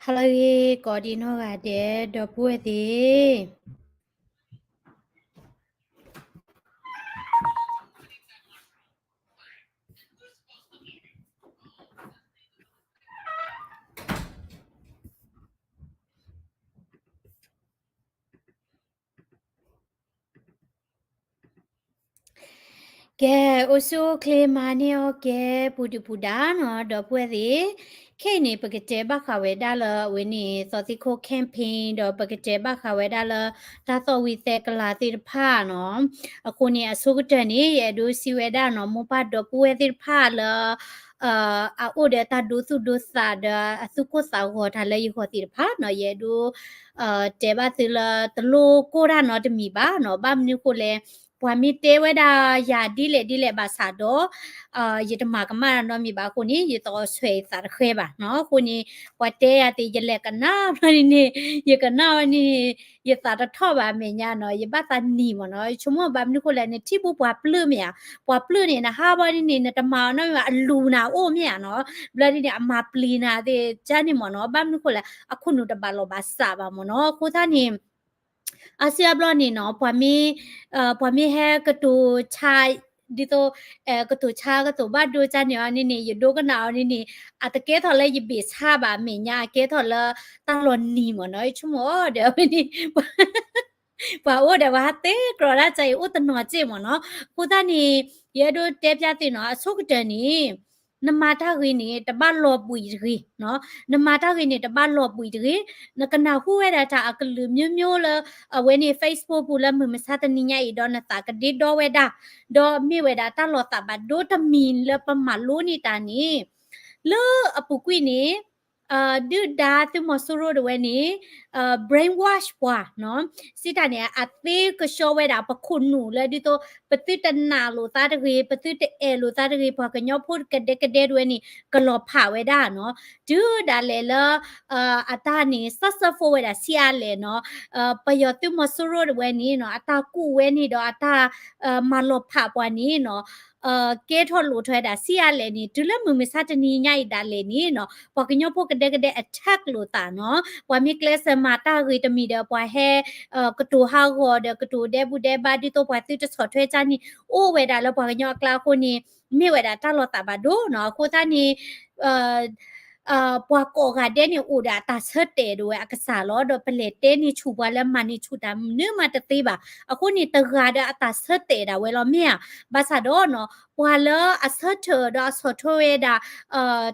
ဟါလၢအဂ့ၤ ကိးဒံနီၢ်ဂၤဒဲး ဒီပုၢ်ဝဲၢ်သ့ၣ်. ကဲ, အိၣ်ဆူၣ်အိၣ်ချ့မၤန့ၢ်အီၣ်ကဲ ပူၤဒုၣ်ပူၤဒါနီၤ ဒီပုၢ်ဝဲၢ်သ့ၣ်. ခဲအံၤန့ၣ် ပကတဲဘၣ်ဃးဝဲဒၣ်လၢအဝဲန့ၣ် သီသံၣ်ခိၣ် campaign ဒီးပကတဲဘၣ်ဃးဝဲဒၣ်လၢ တၢ်သီၣ်ဝံၤသဲကလၤသ့ၣ်တဖၣ်နီၤ. အဃိန့ၣ် အဆိကတၢၢ်န့ၣ် ယအဲၣ်ဒိးစံးဝဲဒၣ်နီၤ မိၢ်ပၢ်ဒီပုၢ်ဝဲၢ်သ့ၣ်တဖၣ်လၢ အအိၣ်ဒီးတၢ်ဒိသူၣ်ဒိသးဒီးအသူၣ်ကိၢ်သးဂီၤတၢ်လၢယဂီၢ်သ့ၣ်တဖၣ်နီၤ ယအဲၣ်ဒိး တဲဘၣ်သုလၢတလိၣ်ကိၢ်တၢ်နီတမံၤဘၣ်နီၤ. ဘၣ်မနုၤအဃိလဲၣ်, ပှၤမ့ၢ်တဲဝဲဒၣ်ယၤဒ်လဲၣ်ဒ်လဲၣ်ဘၣ်ဆၣ်ဒီး ယတမၤကမၣ်နီတမံၤဘၣ်အဃိန့ၣ် ယသးအိၣ်ဆှဲးယသးတဃဲဘၣ်နီၤ. အဃိန့ၣ် ပှၤတဲယၤသ့ၣ် ယလဲၤကနၣ်ဘျီန့ၣ် ယကနၣ်ဝဲန့ၣ် ယသးတထီၣ်ဘၣ်အမဲာ်ညါနီၤ ယဘၣ်သးနံၤမ့ၢ်နီၤ. ယဆိကမိၣ်ဘၣ်မနုၤအဃိလဲၣ် နထံၣ်ဘၣ်ပှၤပျၢၢ်မ့ၢ်ဧါ, ပှၤပျၢၢ်န့ၣ် နဟးဘၣ်န့ၣ်န့ၣ် နတမၤအီၤနီတမံၤဘၣ် အလူၤနၤအိၣ်မ့ၢ်ဧါနီၤ. ဘျီန့ၣ်န့ၣ် အမၤပျံၤနၤသ့ၣ်ကန့ၣ်မ့ၢ်နီၤ. ဘၣ်မနုၤအဃိလဲၣ် အခိၣ်နူာ်တဘၣ်လီၢ်ဘၣ်စးဘၣ်မ့ၢ်နီၤ. အဃိသတးန့ၣ် အါစုအါဘျီန့ၣ်နီၤ ပှၤမ့ၢ် ပှၤမ့ၢ်ဟဲကတိၤဆါ ဒ်သိး ကတိၤဆါကတိၤဘၣ်ဒိကန့ၣ်အီၤန့ၣ်န့ၣ် ယဒိကနၣ်အီၤန့ၣ်န့ၣ် အတကဲထီၣ်လၢယဘ့ၣ်ဆါဘၣ်အမဲာ်ညါ အကဲထီၣ်လၢတၢ်လီၤနံၤမ့ၢ်နီၤ. ယဆိကမိၣ်အီၤဒီးအဝဲန့ၣ် ပှၤအိၣ်ဒီးပှၤဟးသ့ကြီၤဒၣ်ကၢ်အံၤ အိၣ်တနီၤစ့ၢ်မ့ၢ်နီၤ. အဃိသတးန့ၣ် ယအဲၣ်ဒိးတဲဖျါသ့ၣ်နီၤ အဆိကတၢၢ်န့ၣ် နမၤတၢ်ဂ့ၤန့ၣ် တဘၣ်လီၤဘှံးတဂ့ၤ, နမၤတၢ်ဂ့ၤန့ၣ် တဘၣ်လီၤဘှံးတဂ့ၤ. နကနၢ်ဟူဝဲဒၣ်တၢ်အကလုာ်မျိုးမျိုးလၢ အဝဲန့ၣ် Facebook ပူၤလၢမုၢ်မဆါတနံၤညါအံၤ ဒီးနသးကဒ့ဒီဝဲဒၣ်, ဒီးမ့ၢ်ဝဲဒၣ်တၢ်လီၤသးဘၣ်ဒိတမံၤလၢပမၤလိန့ၢ်တၢ်န့ၣ် လၢအပူၤကွံာ်န့ၣ် ဒုၣ်ဒါသုးမီၤစိရိၤတဝဲန့ၣ် brainwash ပှၤနီၤ, စံးတၢ်န့ၣ် အသ့ကဆှီဝဲဒၣ်ပခိၣ်နူာ်လၢဒ်သိး ပသုတနာ်လိာ်သးတဂ့ၤ, ပသုတအဲၣ်လိာ်သးတဂ့ၤ, ပှၤကညီဖိကဒဲကဒဲတဝဲန့ၣ် ကလီၤဖးဝဲဒၣ်နီၤ. တုၤဒၣ်လဲာ်လၢ အတၢ်န့ၣ် စၢ်စၢ်ဖိဝဲဒၣ်ဆံးအါလဲၣ်နီၤ, ပယီၤသုးမီၤစိရိၤတဝဲန့ၣ်နီၤ အတၢ်ကူၣ်ဝဲန့ၣ်ဒီးအတၢ်မၤလီၤဖးပှၤန့ၣ်နီၤ ကဲထီၣ်လိာ်ထီၣ်ဝဲဒၣ်ဆံးအါလဲၣ်န့ၣ် တုၤလၢမုၢ်မဆါတနံၤညါအံၤဒၣ်လဲာ်န့ၣ်နီၤ ပှၤကညီဖိကဒဲကဒဲ attack လိာ်သးနီၤ. ပှၤမ့ၢ်ကျဲးစၢးမၤတၢ်ဂ့ၤတမံၤဒီး ပှၤဟဲ ကတိၤဟးဂီၤဒီး ကတိၤဒဲဘူၣ်ဒဲဘါ ဒ်သိးပှၤသုတဆီၣ်ထွဲကၢ်န့ၣ် အိၣ်ဝဲဒၣ်လၢပှၤကညီအကျါအဃိန့ၣ် မ့ၢ်ဝဲဒၣ်တၢ်လီၤသးဘၣ်ဒိနီၤ. အဃိသတးန့ၣ် ပှၤကိးဂၤဒဲးန့ၣ် အိၣ်ဒီးအတၢ်ဆၢတဲာ်ဒိၣ်ဝဲအကစၢ်လီၤ. ဒီးပလဲၤတဲန့ၢ်ဆူၣ်ပှၤလၢ မၤန့ၢ်ဆူၣ်တၢ်မနုၤမးတသ့ဘၣ်. အဃိန့ၣ် တဂၤဒီးအတၢ်ဆၢတဲာ်ဒၣ်ဝဲလီၤမ့ၢ်ဧါ. ဘၣ်ဆၣ်ဒီးနီၤ ပှၤလၢအဆၢထၢၣ်ဒီးအဆီၣ်ထွဲဝဲဒၣ်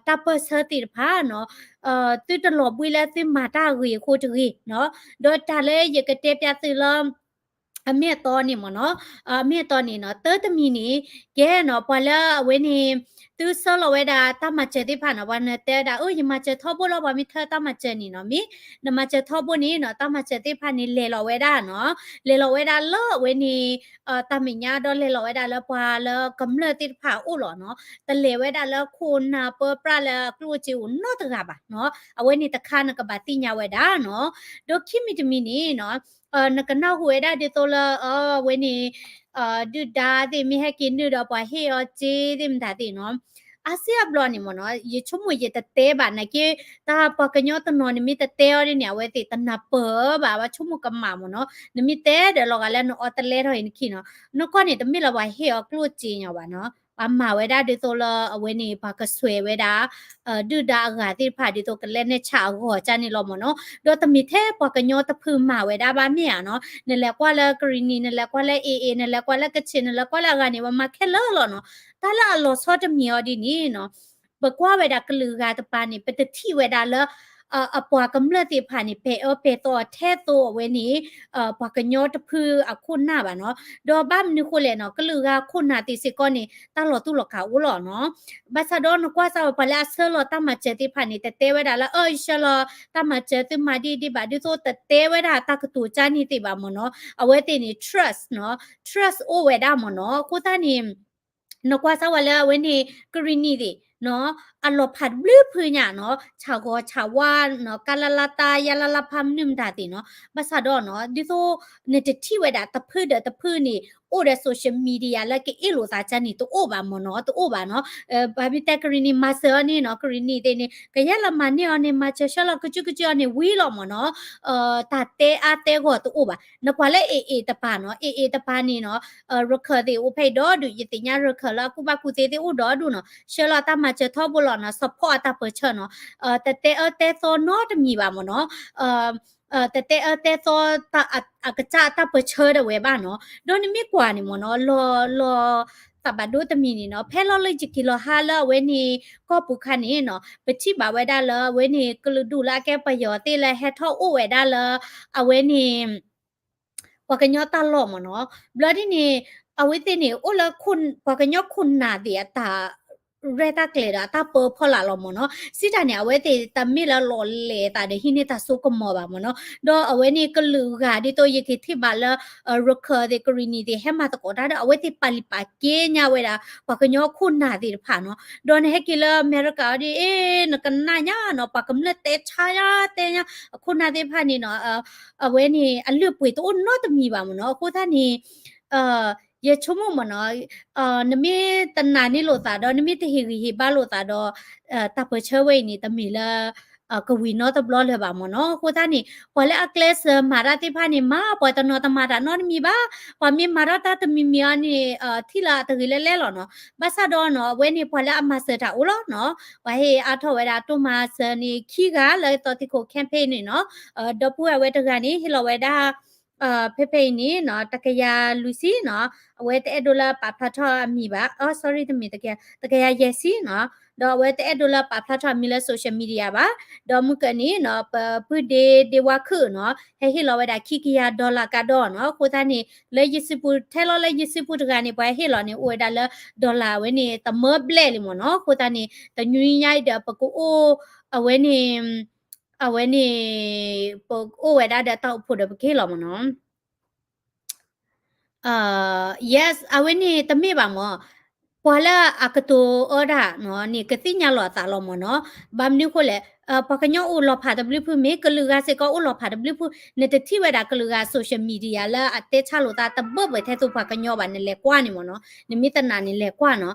တၢ်ပၢၢ်ဆၢသ့ၣ်တဖၣ်နီၤ သုတလီၤဘှံးလၢသုမၤတၢ်ဂ့ၤအဃိတဂ့ၤနီၤ. ဒီးတၢ်လၢယကတဲပျးသုလၢ အမ့ၢ်အတီန့ၣ်မ့ၢ်နီၤ, အမ့ၢ်အတီန့ၣ်နီၤ တၢ်တမံၤန့ၣ် ကဲနီၤ ပှၤလၢအဝဲန့ၣ် သုဆှၢလီၤဝဲဒၣ်တၢ်မၤစၢၤသ့ၣ်တဖၣ်နီၤ, ပှၤနတဲဝဲဒၣ် အၢ ယမၤစၢၤထီဘိလီၤ, ပှၤမ့ၢ်ထၢတၢ်မၤစၢၤန့ၣ်နီၤ, မ့ၢ်နမၤစၢၤထီဘိန့ၣ်နီၤ တၢ်မၤစၢၤသ့ၣ်တဖၣ်န့ၣ် လဲၤလီၤဝဲဒၣ်နီၤ, လဲၤလီၤဝဲဒၣ်လၢအဝဲန့ၣ် တၢ်မဲာ်ညါဒီးလဲၤလီၤဝဲဒၣ်လၢပှၤလၢကမျၢၢ်သ့ၣ်တဖၣ်အအိၣ်လီၤနီၤ, တလဲၤဝဲဒၣ်လၢခိၣ်နၢ်ပၢပြးလၢအကျိၣ်အစ့အိၣ်နီတဂၤဘၣ်နီၤ, အဝဲန့ၣ်တခါနကဘၣ်သ့ၣ်ညါဝဲဒၣ်နီၤ, ဒီးခံမံၤတမံၤန့ၣ်နီၤ နကနၢ်ဟူဝဲဒၣ်ဒ်သိးလၢ အဝဲန့ၣ် ဒုၣ်ဒါသ့ၣ်မ့ၢ်ဟဲက့ၤနုာ်ဒီးပှၤဟ့ၣ်အီၤစ့သ့ၣ်မတၤသ့ၣ်နီၤ, အါစုအါဘျီန့ၣ်မ့ၢ်နီၤ ယဆိကမိၣ်ယတတဲဘၣ်နာ်က့ တၢ်ပှၤကညီတနီၤန့ၣ်မ့ၢ်တတဲအီၤဒ်န့ၣ် အဝဲသ့ၣ်တနၢ်ပၢၢ်ဘၣ် ဘၣ်ဆိကမိၣ်ကမၣ်မ့ၢ်နီၤ, နမ့ၢ်တဲဒီးလီၤဂာ်လၢနအီတလဲထီၣ်အံၤနခံနီၤ, နကွၢ်န့ၣ် တမ့ၢ်လၢပှၤဟ့ၣ်အီၤကျိၣ်စ့ညီဘၣ်နီၤ ပှၤမၤဝဲဒၣ်ဒ်သိးလၢအဝဲန့ၣ် ပှၤကစွဲးဝဲဒၣ် ဒုၣ်ဒါအဂၤသ့ၣ်တဖၣ်ဒ်သိးကလဲၤနဲၣ်ဆၣ်အဂီၢ်ကၢ်န့ၣ်လီၤမ့ၢ်နီၤ, ဒီးတမ့ၢ်ထဲပှၤကညီတဖုမၤဝဲဒၣ်ဘၣ်မ့ၢ်ဧါနီၤ, နလဲၤကွၢ်လၢကရံၣ်နံၣ် နလဲၤကွၢ်လၢ AA နလဲၤကွၢ်လၢကချ့ၣ် နလဲၤကွၢ်လၢအဂၤန့ၣ် ပှၤမၤခဲလၢာ်လီၤနီၤ, တၢ်လၢအလီၤဆီတမံၤအီၤဒ်န့ၣ်နီၤ ပကွၢ်ဝဲဒၣ်ကလုာ်ဂၤတပၤန့ၣ် ပတထံၣ်ဝဲဒၣ်လၢ အပှၤကမျၢၢ်သ့ၣ်တဖၣ်န့ၣ် ပဲာ်အၢပဲာ်သီထဲသိးအဝဲန့ၣ် ပှၤကညီတဖုအခိၣ်နၢ်ဘၣ်နီၤ, ဒီးဘၣ်မနုၤဃိလဲၣ်နီၤ ကလုာ်ဂၤခိၣ်နၢ်သ့ၣ်စ့ၢ်ကီးန့ၣ် တၢ်လီၤတူၢ်လီၤကာ်အိၣ်လီၤနီၤ, ဘၣ်ဆၣ်ဒီးနကွၢ်စၢ်ဝဲပှၤလၢအဆှၢလီၤတၢ်မၤစၢၤသ့ၣ်တဖၣ်န့ၣ် တတဲဝဲဒၣ်လၢ အၢ ယဆှၢလီၤတၢ်မၤစၢၤသုမၤဒ်ဒ်ဘၣ် ဒ်သိးတတဲဝဲဒၣ်တၢ်ကတိၤကၢ်န့ၣ်သ့ၣ်ဘၣ်မ့ၢ်နီၤ, အဝဲသ့ၣ်န့ၣ် trust နီၤ, trust အိၣ်ဝဲဒၣ်မ့ၢ်နီၤ, အဃိသတးန့ၣ် နကွၢ်စၢ်ဝဲလၢအဝဲန့ၣ် ကရံၣ်နံၣ်သ့ၣ် နီၤ အလီၤဖးတဘျုးဖုညါနီၤ ဆၣ်ဂီၤဆၣ်ဝါနီၤ ကလလတၢ် ယလလဖးမနုၤမတၤသ့ၣ်နီၤ ဘၣ်ဆၣ်ဒီးနီၤ ဒ်သိး နတထံၣ်ဝဲဒၣ်တဖုဒီးတဖုန့ၣ် အိၣ်ဒီး social media လၢကအ့ၣ်လိာ်သးကန့ၣ် တအိၣ်ဘၣ်မ့ၢ်နီၤ တအိၣ်ဘၣ်နီၤ ဘၣ်မ့ၢ်တဲကရံၣ်နံၣ်မၤစၢၤအီၤန့ၣ်နီၤ ကရံၣ်နံၣ်သ့ၣ်န့ၣ် ကယဲၢ်လၢမၤန့ၢ်အီၤန့ၣ် မၤစၢၤဆှၢလီၤကစုကစုအီၤန့ၣ်ဝံၤလီၤမ့ၢ်နီၤ တၢ်တဲအါတဲဂီၢ်တအိၣ်ဘၣ် နကွၢ်လၢ AA တပၤနီၤ AA တပၤန့ၣ်နီၤ ရခၢၣ်သ့ၣ်အိၣ်ဖဲအံၤဒီဒူၣ် ယသ့ၣ်ညါရခၢၣ်လၢအကူၣ်ဘၣ်ကူၣ်သ့သ့ၣ်အိၣ်ဒီဒူၣ်နီၤ ဆှၢလီၤတၢ်မၤစၢၤထီဘိလီၤနီၤ support အတၢ်ပၢၢ်ဆၢနီၤ တတဲအၢတဲသီနီတမံၤဘၣ်မ့ၢ်နီၤ တတဲအၢတဲသီ အကစၢ်အတၢ်ပၢၢ်ဆၢဒၣ်ဝဲဘၣ်နီၤ ဒီးနမ့ၢ်ကွၢ်န့ၣ်မ့ၢ်နီၤ လီၤလီၤ သးဘၣ်ဒိတမံၤန့ၣ်နီၤ ဖဲလီၤလၢယက့ၤလီၤဟါလၢအဝဲန့ၣ် ကီၢ်ပူၤခါန့ၣ်နီၤ ပထံၣ်ဘၣ်ဝဲဒၣ်လၢအဝဲန့ၣ် ကလုာ်ဒူၣ်လၢအကဲပယီၤသ့ၣ်လၢဟဲထီၣ်အိၣ်ဝဲဒၣ်လၢ အဝဲန့ၣ် ပှၤကညီတၢ်လီၢ်မ့ၢ်နီၤ ဘျီဒ်န့ၣ် အဝဲသ့ၣ်န့ၣ် အိၣ်လၢ ပှၤကညီခိၣ်နၢ်သ့ၣ်အတၢ် ရဲၣ်တၢ်ကျဲၤဒီးအတၢ်ပၢဖီလာ်လီၤမ့ၢ်နီၤ စံးတၢ်န့ၣ် အဝဲသ့ၣ်တမ့ၢ်လၢလီၤလဲၤသးဒီးဟံးန့ၢ်တၢ်စိကမီၤဘၣ်မ့ၢ်နီၤ ဒီးအဝဲန့ၣ်ကလုာ်ဂၤဒ်သိးယက့ၤထံၣ်ဘၣ်လၢ ရခၢၣ်သ့ၣ် ကရံၣ်နံၣ်သ့ၣ် ဟဲမၤသကိးတၢ်ဒီး အဝဲသ့ၣ်ပာ်လုၢ်ပာ်ကဲညါဝဲဒၣ် ပှၤကညီခိၣ်နၢ်သ့ၣ်တဖၣ်နီၤ ဒီးနဟဲက့ၤလၢအမဲရကၤအီၤဒ်အံၤ နကနၣ်ညါနီၤ ပှၤကမျၢၢ်တဲဆါညါတဲညါ အခိၣ်နၢ်သ့ၣ်တဖၣ်န့ၣ်နီၤ အဝဲန့ၣ် အလုၢ်အပှ့ၤတအိၣ်နီတမံၤဘၣ်မ့ၢ်နီၤ အဃိသတးန့ၣ် ယဆိကမိၣ်မ့ၢ်နီၤ နမ့ၢ်တနာ်န့ၢ်လိာ်သးဒီး နမ့ၢ်တဟ့ၣ်ဂံၢ်ဟ့ၣ်ဘါလိာ်သးဒီး တၢ်ပၢၢ်ဆၢဝဲအံၤန့ၣ် တမ့ၢ်လၢ ကဝံၤနီတဘျီလၢၤဘၣ်မ့ၢ်နီၤ အဃိသတးန့ၣ် ပှၤလၢအကျဲးစၢးမၤတၢ်သ့ၣ်တဖၣ်န့ၣ် မၤ ပှၤတနီၤတမၤတၢ်နီတမံၤဘၣ် ပှၤမ့ၢ်မၤထီၣ်တၢ်တမံၤမံၤအီၤန့ၣ် ထံၣ်လၢအတဂ့ၤလဲၣ်လဲၣ်လီၤနီၤ ဘၣ်ဆၣ်ဒီးနီၤ အဝဲန့ၣ်ပှၤလၢအမၤစၢၤတၢ်အိၣ်လီၤနီၤ ပှၤဟ့ၣ်အါထီၣ်ဝဲဒၣ်တိၢ်မၤစၢၤန့ၣ် ခံဂၤလၢသီသံခိၣ် campaign န့ၣ်နီၤ ဒီပုၢ်ဝဲၢ်ဝဲတဂၤန့ၣ် ဟ့ၣ်လီၤဝဲဒၣ် ဖဲဖဲအံၤန့ၣ်နီၤ တကယၤလွံၢ်ဆံနီၤ အဝဲတအဲၣ်ဒိးလၢပာ်ဖျါထီၣ်အမံၤဘၣ် အ sorry တမ့ၢ် တကယၤယဲၢ်ဆံနီၤ ဒီးအဝဲတအဲၣ်ဒိးလၢပာ်ဖျါထီၣ်အမံၤလၢ social media ဘၣ် ဒီးမုၢ်ကၢၢ်န့ၣ်နီၤ ပပုၢ်ဒ့ဒ့ဝါခုၣ်နီၤ ဟဲဟ့ၣ်လီၤဝဲဒၣ်ခံကယၤ dollar ကဒီးနီၤ အဃိသတးန့ၣ် လၢယစုပူၤ ထဲလီၤလၢယစုပူၤတဂၤန့ၣ် ပှၤဟ့ၣ်လီၤန့ၣ် အိၣ်ဝဲဒၣ်လၢ dollar အဝဲန့ၣ် တမၢဘျဲၣ်လံမ့ၢ်နီၤ အဃိသတးန့ၣ် တနွံညါအံၤဒီးပကအိၣ် အဝဲန့ၣ် အဝဲန့ၣ် ပအိၣ်ဝဲဒၣ်ဒီးတၢ်အိၣ်ဖှိၣ်ဒီးပကဟ့ၣ်လီၤမ့ၢ်နီၤ yes အဝဲန့ၣ်တမ့ၢ်ဘၣ်မ့ၢ် ပှၤလၢအကတိၤအၢဒၣ်န့ၣ် ကသ့ၣ်ညါလီၤအသးလီၤမ့ၢ်နီၤ ဘၣ်မနုၤအဃိလဲၣ် ပှၤကညီအိၣ်လီၤဖးတဘျုးဖုမ့ၢ် ကလုာ်ဂၤစ့ၢ်ကီးအိၣ်လီၤဖးတဘျုးဖု နတထံၣ်ဝဲဒၣ်ကလုာ်ဂၤ social media လၢအတဲဆါလိာ်သးတဘၢၣ်ဘၢၣ်ထဲသိးပှၤကညီဘၣ် နလဲၤကွၢ်န့ၣ်မ့ၢ်နီၤ နမ့ၢ်တနာ်န့ၣ်လဲၤကွၢ်နီၤ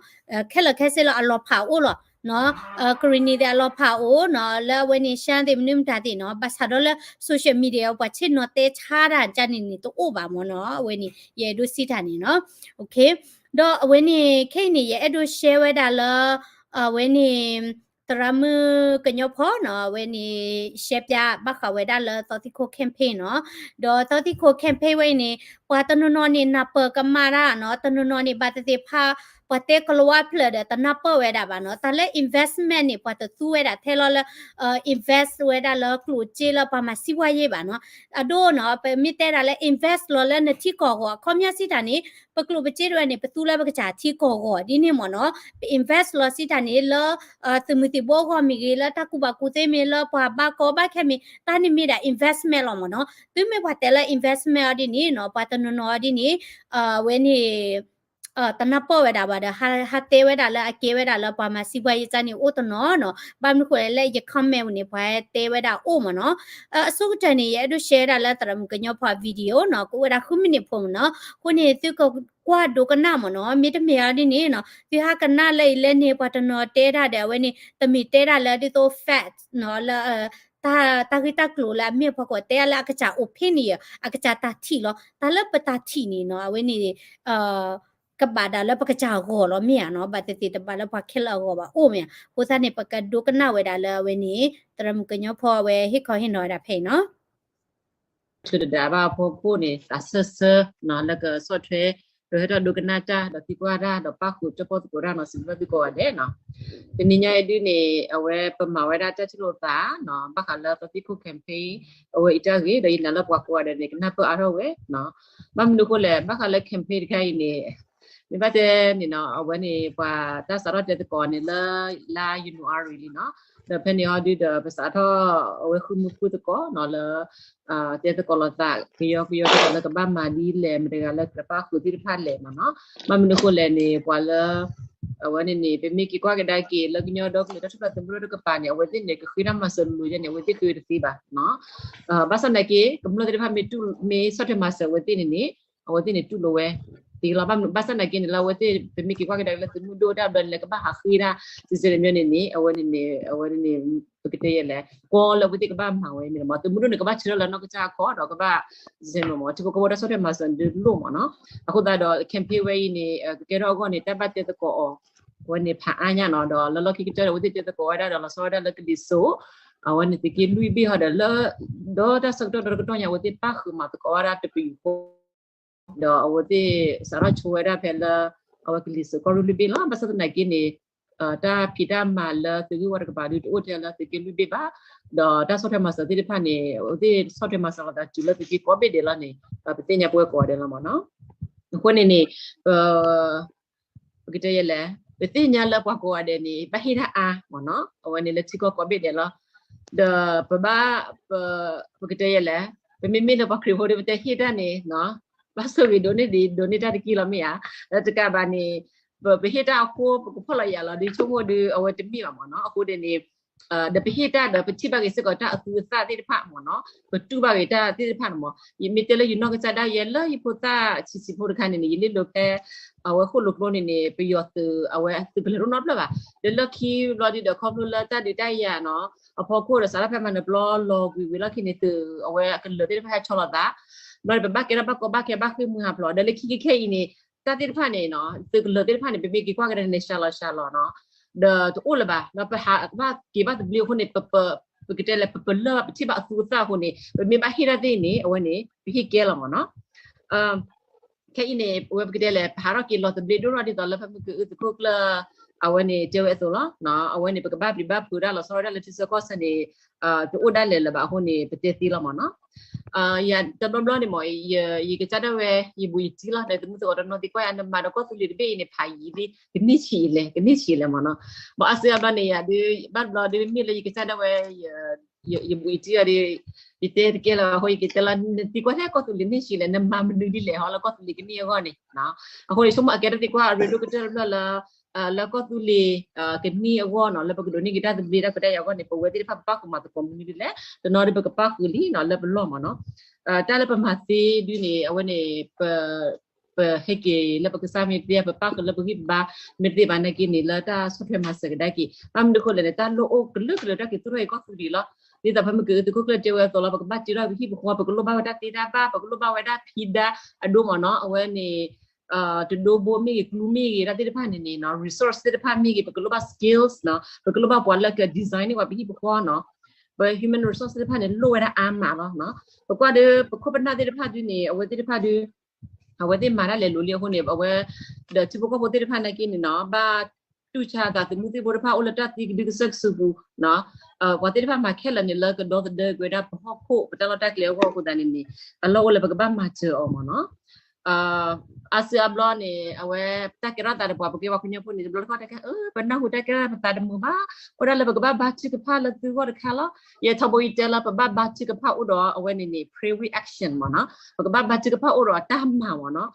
ခဲလၢာ်ခဲဆ့လၢအလီၤဖးအိၣ်လီၤ ကရံၣ်နံၣ်သ့ၣ်အလီၤဖးအိၣ်နီၤ လၢအဝဲန့ၣ် ရှမ်းသ့ၣ်မနုၤမတၤသ့ၣ်နီၤ ဘၣ်ဆၣ်ဒီးလၢ social media ပှၤဆ့ၣ်နီၤတဲဆါတၢ်ကန့ၣ်န့ၣ် တအိၣ်ဘၣ်မ့ၢ်နီၤ အဝဲန့ၣ် ယအဲၣ်ဒိးစံးတၢ်န့ၣ်နီၤ ဒီးအဝဲန့ၣ် ခဲအံၤန့ၣ် ယအဲၣ်ဒိး share ဝဲဒၣ်လၢ အဝဲန့ၣ် သရၣ်မုၣ်ကညီဖီနီၤ အဝဲန့ၣ် ရှဲပၠးဘၣ်ဃးဝဲဒၣ်လၢသီသံခိၣ် campaign နီၤ ဒီးသီသံခိၣ် campaign ဝဲအံၤန့ၣ် ပှၤတနီၤနီၤန့ၣ် နၢ်ပၢၢ်ကမၣ်တၢ်နီၤ တနီၤနီၤန့ၣ် ဘၣ်သ့ၣ်သ့ၣ်ဖး ပှၤတဲကလၤဝါဖျၢၣ်ဒီး တနၢ်ပၢၢ်ဝဲဒၣ်ဘၣ်နီၤ တၢ်လၢ investment န့ၣ် ပှၤတသူဝဲဒၣ်ထဲလီၤလၢ invest ဝဲဒၣ်လၢကျိၣ်စ့လၢပှၤမၤစံးပှၤယ့ၢ်ဘၣ်နီၤ အဒိနီၤ ပမ့ၢ်တဲဒၣ်လၢ invest လီၤလၢနထံကီၢ်အဂီၢ် အခီပညီစံးတၢ်န့ၣ် ပကျိၣ်ပစ့တဝဲန့ၣ် ပသူလၢပကစၢ်ထံကီၢ်အဂီၢ်ဒ်န့ၣ်မ့ၢ်နီၤ ပ invest လီၤစံးတၢ်န့ၣ်လၢ သုးမုၢ်သံၣ်ဘိအဂီၢ်မ့ၢ်ဂ့ၤ လၢတၢ်ကူၣ်ဘၣ်ကူၣ်သ့မ့ၢ် လၢပှၤဘၣ်ကီဘၣ်ခဲမ့ၢ် တၢ်န့ၣ်မ့ၢ်ဒၣ် investment လီၤမ့ၢ်နီၤ တုၤမ့ၢ်ပှၤတဲလၢ investment အီၤဒ်န့ၣ်နီၤ ပှၤတနီၤနီၤအီၤဒ်န့ၣ် အဝဲန့ၣ် တနၢ်ပၢၢ်ဝဲဒၣ်ဘၣ်ဒီး ဟးတဲဝဲဒၣ်လၢအကဲဝဲဒၣ်လၢပှၤမၤစံးပှၤယ့ၢ်ကန့ၣ်အိၣ်တနီၤနီၤ ဘၣ်မနုၤဃိလဲၣ် လၢယ comment န့ၣ် ပှၤတဲဝဲဒၣ်အိၣ်မ့ၢ်နီၤ အဆိကတၢၢ်န့ၣ် ယအဲၣ်ဒိး share ဝဲဒၣ်လၢသရၣ်မုၣ်ကညီဖီ video နီၤ ကအိၣ်ဝဲဒၣ်ဃု minute ဖိမ့ၢ်နီၤ အဃိန့ၣ် သုကကွၢ်ဒိကနၣ်မ့ၢ်နီၤ မ့တမ့ၢ်အီၤဒ်န့ၣ်နီၤ သုဟးကနၣ်လၢအံၤလၢန့ၣ် ပှၤတနီၤတဲဒၣ်ဒီး အဝဲန့ၣ် တမ့ၢ်တဲဒၣ်လၢဒ်သိး fact နီၤ လၢ တၢ်ဂ့ၢ်တၢ်ကျိၤလၢအမ့ၢ်ဖီခိၣ် တဲဒၣ်လၢအကစၢ် opinion အကစၢ်တၢ်ထံၣ်လီၤ တၢ်လၢပတၢ်ထံၣ်န့ၣ်နီၤ အဝဲန့ၣ် ကဘၣ်ဒၣ်လၢပကစၢ်အဂီၢ်လီၤမ့ၢ်ဧါနီၤ ဘၣ်သ့ၣ်သ့ၣ်တဘၣ်လၢပှၤခဲလၢာ်အဂီၢ်ဘၣ်အိၣ်မ့ၢ်ဧါ အဃိသတးန့ၣ် ပကဒိကနၣ်ဝဲဒၣ်လၢအဝဲန့ၣ် သရၣ်မုၣ်ကညီဖီအဝဲဟ့ၣ်ခီဟ့ၣ်နီၤဝဲဒၣ်ဖဲအံၤနီၤ ဆၢတဒၣ်ဘၣ်အဖီခိၣ်န့ၣ် သးစၢၢ်ဆၢ လၢကဆီၣ်ထွဲ ဒီးဟဲထီၣ်ဒိကနၣ်တၢ် ဒီးသံကွၢ်တၢ် ဒီးပၣ်ဃုာ်တၢၣ်ပီၣ်သကိးတၢ်နီၤ စံးဘျုးသုကိးဂၤဒဲးနီၤ တနံၤညါအံၤဒ်န့ၣ် အဝဲပမၤဝဲဒၣ်တၢ်ထံၣ်လိာ်သးနီၤ ဘၣ်ဃးလၢသီသံခိၣ် campaign အဝဲအံၤတၢ်ဂ့ၢ် ဒီးယနာ်လၢပှၤကိးဂၤဒဲးန့ၣ် ကနၢ်ပၢၢ်အါထီၣ်ဝဲနီၤ ဘၣ်မနုၤအဃိလဲၣ် ဘၣ်ဃးလၢ campaign တခါအံၤန့ၣ် မ့ၢ်ဘၣ်တဲန့ၣ်နီၤ အဝဲန့ၣ် ပှၤတၢ်စးထီၣ်တဲသကိးန့ၣ်လၢ လါ January လံနီၤ ဒီးဖဲန့ၣ်အီၤဒုဒီး ပစးထီၣ်အဝဲဃုမုၢ်ဃုသကိးနီၤလၢ တဲသကိးလိာ်သး ကယီကယီသကိးလၢကဘၣ်မၤဒ်လဲၣ် မတၤတဂၤလၢကပၣ်ဃုာ်သ့ၣ်တဖၣ်လဲၣ်မ့ၢ်နီၤ ဘၣ်မနုၤအဃိလဲၣ်န့ၣ် ပှၤလၢ အဝဲန့ၣ်န့ၣ် ပမ့ၢ်က့ၤကွၢ်ကဒါက့ၤ လၢကညီဒီကလုာ်တၢ်ထူၣ်ဖျဲးသုးမုၢ်ဒိၣ်တကပၤန့ၣ် အဝဲသ့ၣ်န့ၣ် ကဃ့တၢ်မၤစၢၤလိၤလိၤယဲန့ၣ် အဝဲသ့ၣ်ဃ့တသ့ဘၣ်နီၤ. ဘၣ်ဆၣ်သနာ်က့ ကမျၢၢ်သ့ၣ်တဖၣ်မ့ၢ်တူၢ် မ့ၢ်ဆီၣ်ထွဲမၤစၢၤအဝဲသ့ၣ်န့ၣ်န့ၣ် အဝဲသ့ၣ်န့ၣ်တူၢ်လိာ်ဝဲသ့လီၤ. ဘၣ်ဆၣ်သနာ်က့န့ၣ် လၢအဝဲသ့ၣ် ပမ့ၢ်က့ၤကွၢ်ကဒါက့ၤလၢသုးမုၢ်ဒိၣ်တၢ်ဘျီန့ၣ် လၢကဘၣ်ဟးဃ့တၢ် စံစဲတမံၤန့ၣ်န့ၣ် အဝဲန့ၣ်န့ၣ် အဝဲန့ၣ်န့ၣ် ပကတဲယဲလဲၣ် ကီလၢအဝဲသ့ၣ်ကဘၣ်မၤဝဲမ့ၢ်မး သုးမုၢ်ဒိၣ်န့ၣ် ကဘၣ်ဆၢထၢၣ်လၢနီၢ်ကစၢ်အခီၣ်ဒီးကဘၣ် စံစဲမ့ၢ်မး ထံဖိကီၢ်ဖိတၢ်ဆီၣ်ထွဲမၤစၢၤဒုးလိၣ်မးနီၤ. အဃိသတးဒီး campaign ဝဲအံၤန့ၣ် ကကဲထီၣ်အဂီၢ်န့ၣ် တၢ်ဘၣ်တဲသကိးအီၤ အဝဲန့ၣ်ဖးအါညါနီၤ ဒီးလၢလီၢ်ခံကတၢၢ်ဒီး အဝဲသ့ၣ်တဲသကိးဝဲဒၣ်ဒီးလီၤဆီဝဲဒၣ်လၢကလံၤစိး အဝဲန့ၣ်သုးက့လွံၢ်ဘ့ၣ်ဟီဒီးလၢ ဒီးတၢ်ဆၢကတီၢ်ဒီတကတီၢ်ညါ အဝဲသ့ၣ်ပၣ်ဃုာ်မၤသကိးဝဲဒၣ်တပယူာ်ဖိ ဒီးအဝဲသ့ၣ်စးထီၣ်ဆိဝဲဒၣ်ဖဲလၢ အဝဲကလံၤစိးကီၢ်ရ့ၣ်လွံၢ်ဘ့ၣ်လီၤ. ဘၣ်ဆၣ်သနာ်က့န့ၣ် တၢ်ဖံးတၢ်မၤလၢသုးဂ့ၢ်ဝီတကပၤဒုးတအိၣ်ထဲလၢသုးက့လွံၢ်ဘ့ၣ်ဘၣ်. ဒီးတၢ်ဆီၣ်ထွဲမၤစၢၤသ့ၣ်တဖၣ်န့ၣ် အဝဲသ့ၣ်ဆီၣ်ထွဲမၤစၢၤလီၤသးတုၤလၢသုးက့ကိးဘ့ၣ်ဒဲးလီၤန့ၣ် ပသ့ၣ်ညါပဝဲကိးဂၤဒဲးလီၤမးနီၤ. အဃိန့ၣ်န့ၣ် ပ ပကတဲယဲလဲၣ် ပသ့ၣ်ညါလၢပှၤကိးဂၤဒဲးန့ၣ် ဘၣ်ဟ့ၣ်တၢ်အါမးနီၤ အဝဲန့ၣ်လၢထံကီၢ်ကိးဘ့ၣ်ဒဲးလီၤ. ဒီးပဘၣ် ပ ပကတဲယဲလဲၣ် ပမ့မ့ၢ်လၢပှၤခရံာ်ဖိဒီး ပတဲဟ့ၣ်တၢ်န့ၣ် ဘၣ်ဆိၣ်ဂ့ၤဒိးန့ၢ်ဒံး ဒိးန့ၢ်တၢ်တက့ၢ်လီၤမ့ၢ်ဧါ. ဒီးတကးဘၣ်န့ၣ် ပ ပဟ့ၣ်တၢ်အဃိ ပကဖီၣ်လီၤယၤလီၤဒီး ဆိကမိၣ်ဒီး အဝဲတမ့ၢ်ဘၣ်မးနီၤ. အဃိန့ၣ်န့ၣ် ဒီးပဟ့ၣ်တၢ်ဒီးပထံၣ်ဘၣ်ဂ့ၤစ့ၢ်ကီးတၢ်အသူအသၣ်သ့ၣ်တဖၣ်မးနီၤ ပတူၢ်ဘၣ်ဂ့ၤတၢ်သ့ၣ်တဖၣ်န့ၣ်မး ယမ့ၢ်တဲလၢယနီၢ်ကစၢ်ဒၣ်ယဲလၢယဖိသၣ်ဆံးဆံးဖိတခါန့ၣ်န့ၣ် ယလ့လိာ်ဖဲ အဝဲဃိၣ်လိာ်ကျိန့ၣ်န့ၣ် ပယီၤသုးအဝဲသုးကလၢၤတအိၣ်နီတဖျၢၣ်ဘၣ်. ဒီးလၢခံဘျီဒုဒီးခီဖျိလၢတၢ်ဒုးတၢ်ယၤနီၤ အဖီခိၣ်ဒီးစးထီၣ်ဖဲမၤနၢၤပျီလီၤကွံာ်ဝံၤလီၢ်ခံန့ၣ် သုးအဝဲအကလၢၤသ့ၣ်တဖၣ်ဟဲဆီလီၤသး ဘျီဒီးပဘၣ်ကဲထီၣ်ဘၣ်ကီဘၣ်ခဲဘၣ်ဃ့ၢ်မှံဟးဖျိး ဒီးလၢခံကခဲအံၤန့ၣ် တၢ်သ့ၣ်တဖၣ်န့ၣ်နီၤ သုးကလၢၤသ့ၣ်တဖၣ်န့ၣ် ပမ့ၢ်က့ၤကွၢ်ကဒါန့ၣ် ရှးလီၤရှးလီၤနီၤ ဒီးတအိၣ်လၢၤဘၣ် ဒီးပဟးဘၣ်က့ၤဘၣ်သဘျ့အဃိန့ၣ် ပ ပ ပကတဲလဲၣ် ပပလၢၢ်ဘၣ် ပထံၣ်ဘၣ်အသူအသၣ်အဃိန့ၣ် ပမ့ၢ်ဘၣ်ဟ့ၣ်တၢ်သ့ၣ်န့ၣ် အဝဲန့ၣ် ပဟ့ၣ်ကဲလီၤမးနီၤ. ခဲအံၤန့ၣ် အဝဲပကတဲလဲၣ် ပဟးထီၣ်က့ၤလီၤသဘျ့ဒိၣ်ထီၣ်ဒ်သိးလၢဖဲမုၢ်က့ၤအုၣ်သုးခိၣ်ကျၢၢ် အဝဲန့ၣ်တဲဝဲအသိးလီၤ. အဝဲန့ၣ် ပကဘၣ်ပျံၤဘၣ်ဖုးဒၣ်လီၤဆီဒၣ်လၢထံဆၢကီၢ်ဆၢန့ၣ် တအိၣ်ဒၣ်လဲာ်လၢၤဘၣ်အဃိန့ၣ် ပတဲသ့လီၤမးနီၤ. ယၤတဘျီဘျီန့ၣ်မး ယကစၢ်ဒၣ်ဝဲ ယဘူးယတံၢ်လီၤ ဒီးသုးမုၢ်သံၣ်ဘိဒီးနီၢ်သံကွၢ်ယၤ နမၤဒီးကီၢ်သူလ့ၤတဘ့ၣ်အံၤန့ၣ် ဖးယံာ်လံ ကန့ၢ်ဆံးလဲၣ် ကန့ၢ်ဆံးလဲၣ်မးနီၤ. ဘၣ်အါစုအါဘျီန့ၣ် ယၤဒုး ဘၣ်တဘျီဒုးမ့ၢ်လၢယကစၢ်ဒၣ်ဝဲ ယဘူးယတံၢ်အီၤဒီး ယတဲတကဲလၢၤဘၣ်အဃိ ယကတဲလီၤ နသံကွၢ်ထဲကီၢ်သူလ့ၤန့ၢ်ဆံးလဲၣ် နမၤမနုၤဒ်လဲၣ်ဟီ လၢကီၢ်သူလ့ၤကန့ၢ်အဂီၢ်န့ၣ်. အဃိန့ၣ် ဆိကမိၣ်အကဲထီၣ်သံကွၢ်အရ့ဒိၣ်ကတၢၢ်တဖျၢၣ်လၢ လၢကီၢ်သူလ့ၤ ကန့ၢ်အဂီၢ်နီၤ လၢပကဒိးန့ၢ်က့ၤတၢ်သဘျ့တၢ်ခွဲးတၢ်ယာ်အဂီၢ်န့ၣ် ပဝဲသ့ၣ်တဖၣ်ပဘၣ်ဃုာ်မၤသကိးမနုၤဒ်လဲၣ် တနီၤဒီးပကပၣ်ဃုာ်လံနီၤ လၢပလီၢ်မးနီၤ. တၢ်လၢပမၤသ့ဒုန့ၣ် အဝဲန့ၣ် ပ ပဟဲက့ၤလၢပကစၢ်မ့ၢ်သ့ ပပၣ်ဃုာ်လၢပဂံၢ်ပဘါ မ့ၢ်တသ့ဘၣ်နာ်က့န့ၣ် လၢတၢ်ဆီၣ်ထွဲမၤစၢၤကဒါက့ၤ ဘၣ်မနုၤအဃိလဲၣ်န့ၣ် တၢ်လိၣ်အိၣ်ကလုာ်ကလုာ်တၢ်က့ၤသူၣ်ထီၣ်က့ၤကီၢ်သူလ့ၤလီၤ. ဒ်သိးဖဲမုၢ်က့ၤအုၣ်သုးခိၣ်ကျၢၢ်တဲဝဲအသိးလီၤ ပကဘၣ်တ့ထီၣ်ပဟံၣ်ပဃီ ပကလိၣ်ဘၣ်ဝဲဒၣ်သ့တၢ်ဘၣ် ပကလိၣ်ဘၣ်ဝဲဒၣ်ဖံးဒါအဒိမးနီၤ အဝဲန့ၣ် တဒိဘိမ့ၢ်ဂ့ၤ ကျူမ့ၢ်ဂ့ၤ တၢ်သ့ၣ်တဖၣ်န့ၣ်န့ၣ် resource သ့ၣ်တဖၣ်မ့ၢ်ဂ့ၤ ပကလိၣ်ဘၣ် skills နီၤ ပကလိၣ်ဘၣ်ပှၤလၢက design န့ၢ်ပှၤပဟံၣ်ပဃီနီၤ ပ human resource သ့ၣ်တဖၣ်န့ၣ် လိၣ်ဝဲဒၣ်အါမးလီၤ. ပကွၢ်ဒီး ပခိၣ်ပနၢ်သ့ၣ်တဖၣ်ဒုန့ၣ် အဝဲသ့ၣ်တဖၣ်ဒု အဝဲသ့ၣ်မၤတၢ်လဲၤလိၤလံအဃိန့ၣ် အဝဲ ဒီးထံဖိကီၢ်ဖိသ့ၣ်တဖၣ်နာ်က့န့ၣ်နီၤ ဘၣ်တူၢ်ဆါအသးသုးမုၢ်သံၣ်ဘိတဖၣ်အိၣ်လၢတၢ်သံကဒုကစၢၢ်ကစုပူၤ ပှၤသ့ၣ်တဖၣ်မၤခဲလၢာ်န့ၣ် လၢကဒီသဒၢကွံာ်ဝဲဒၣ်ပဟီၣ်ခိၣ် ပတၢ်လီၢ်တၢ်ကျဲအဂီၢ်အဃိသတးန့ၣ်န့ၣ် အလီၢ်အိၣ်လၢပကဘၣ်မၤစၢၤအီၤမးနီၤ. အါစုအါဘျီန့ၣ် အဝဲတၢ်ကဲထီၣ်သးဒီးပှၤ ပကဲပှၤကညီဖိန့ၣ် တဘျီတခီၣ်တခါ ပနၢ်ဟူတၢ်ကဲထီၣ်ပသးတမုာ်ဘၣ် အိၣ်ဒၣ်လၢပကဘၣ်ဘါထုကဖၣ်လၢသုဂီၢ်တခါလီၤ. ယဲထီဘိယတဲလၢပဘၣ်ဘါထုကဖၣ်အိၣ်ဒီးအဝဲန့ၣ်န့ၣ် prayer reaction မးနီၤ ပကဘၣ်ဘါထုကဖၣ်အိၣ်ဒီးတၢ်မၤမးနီၤ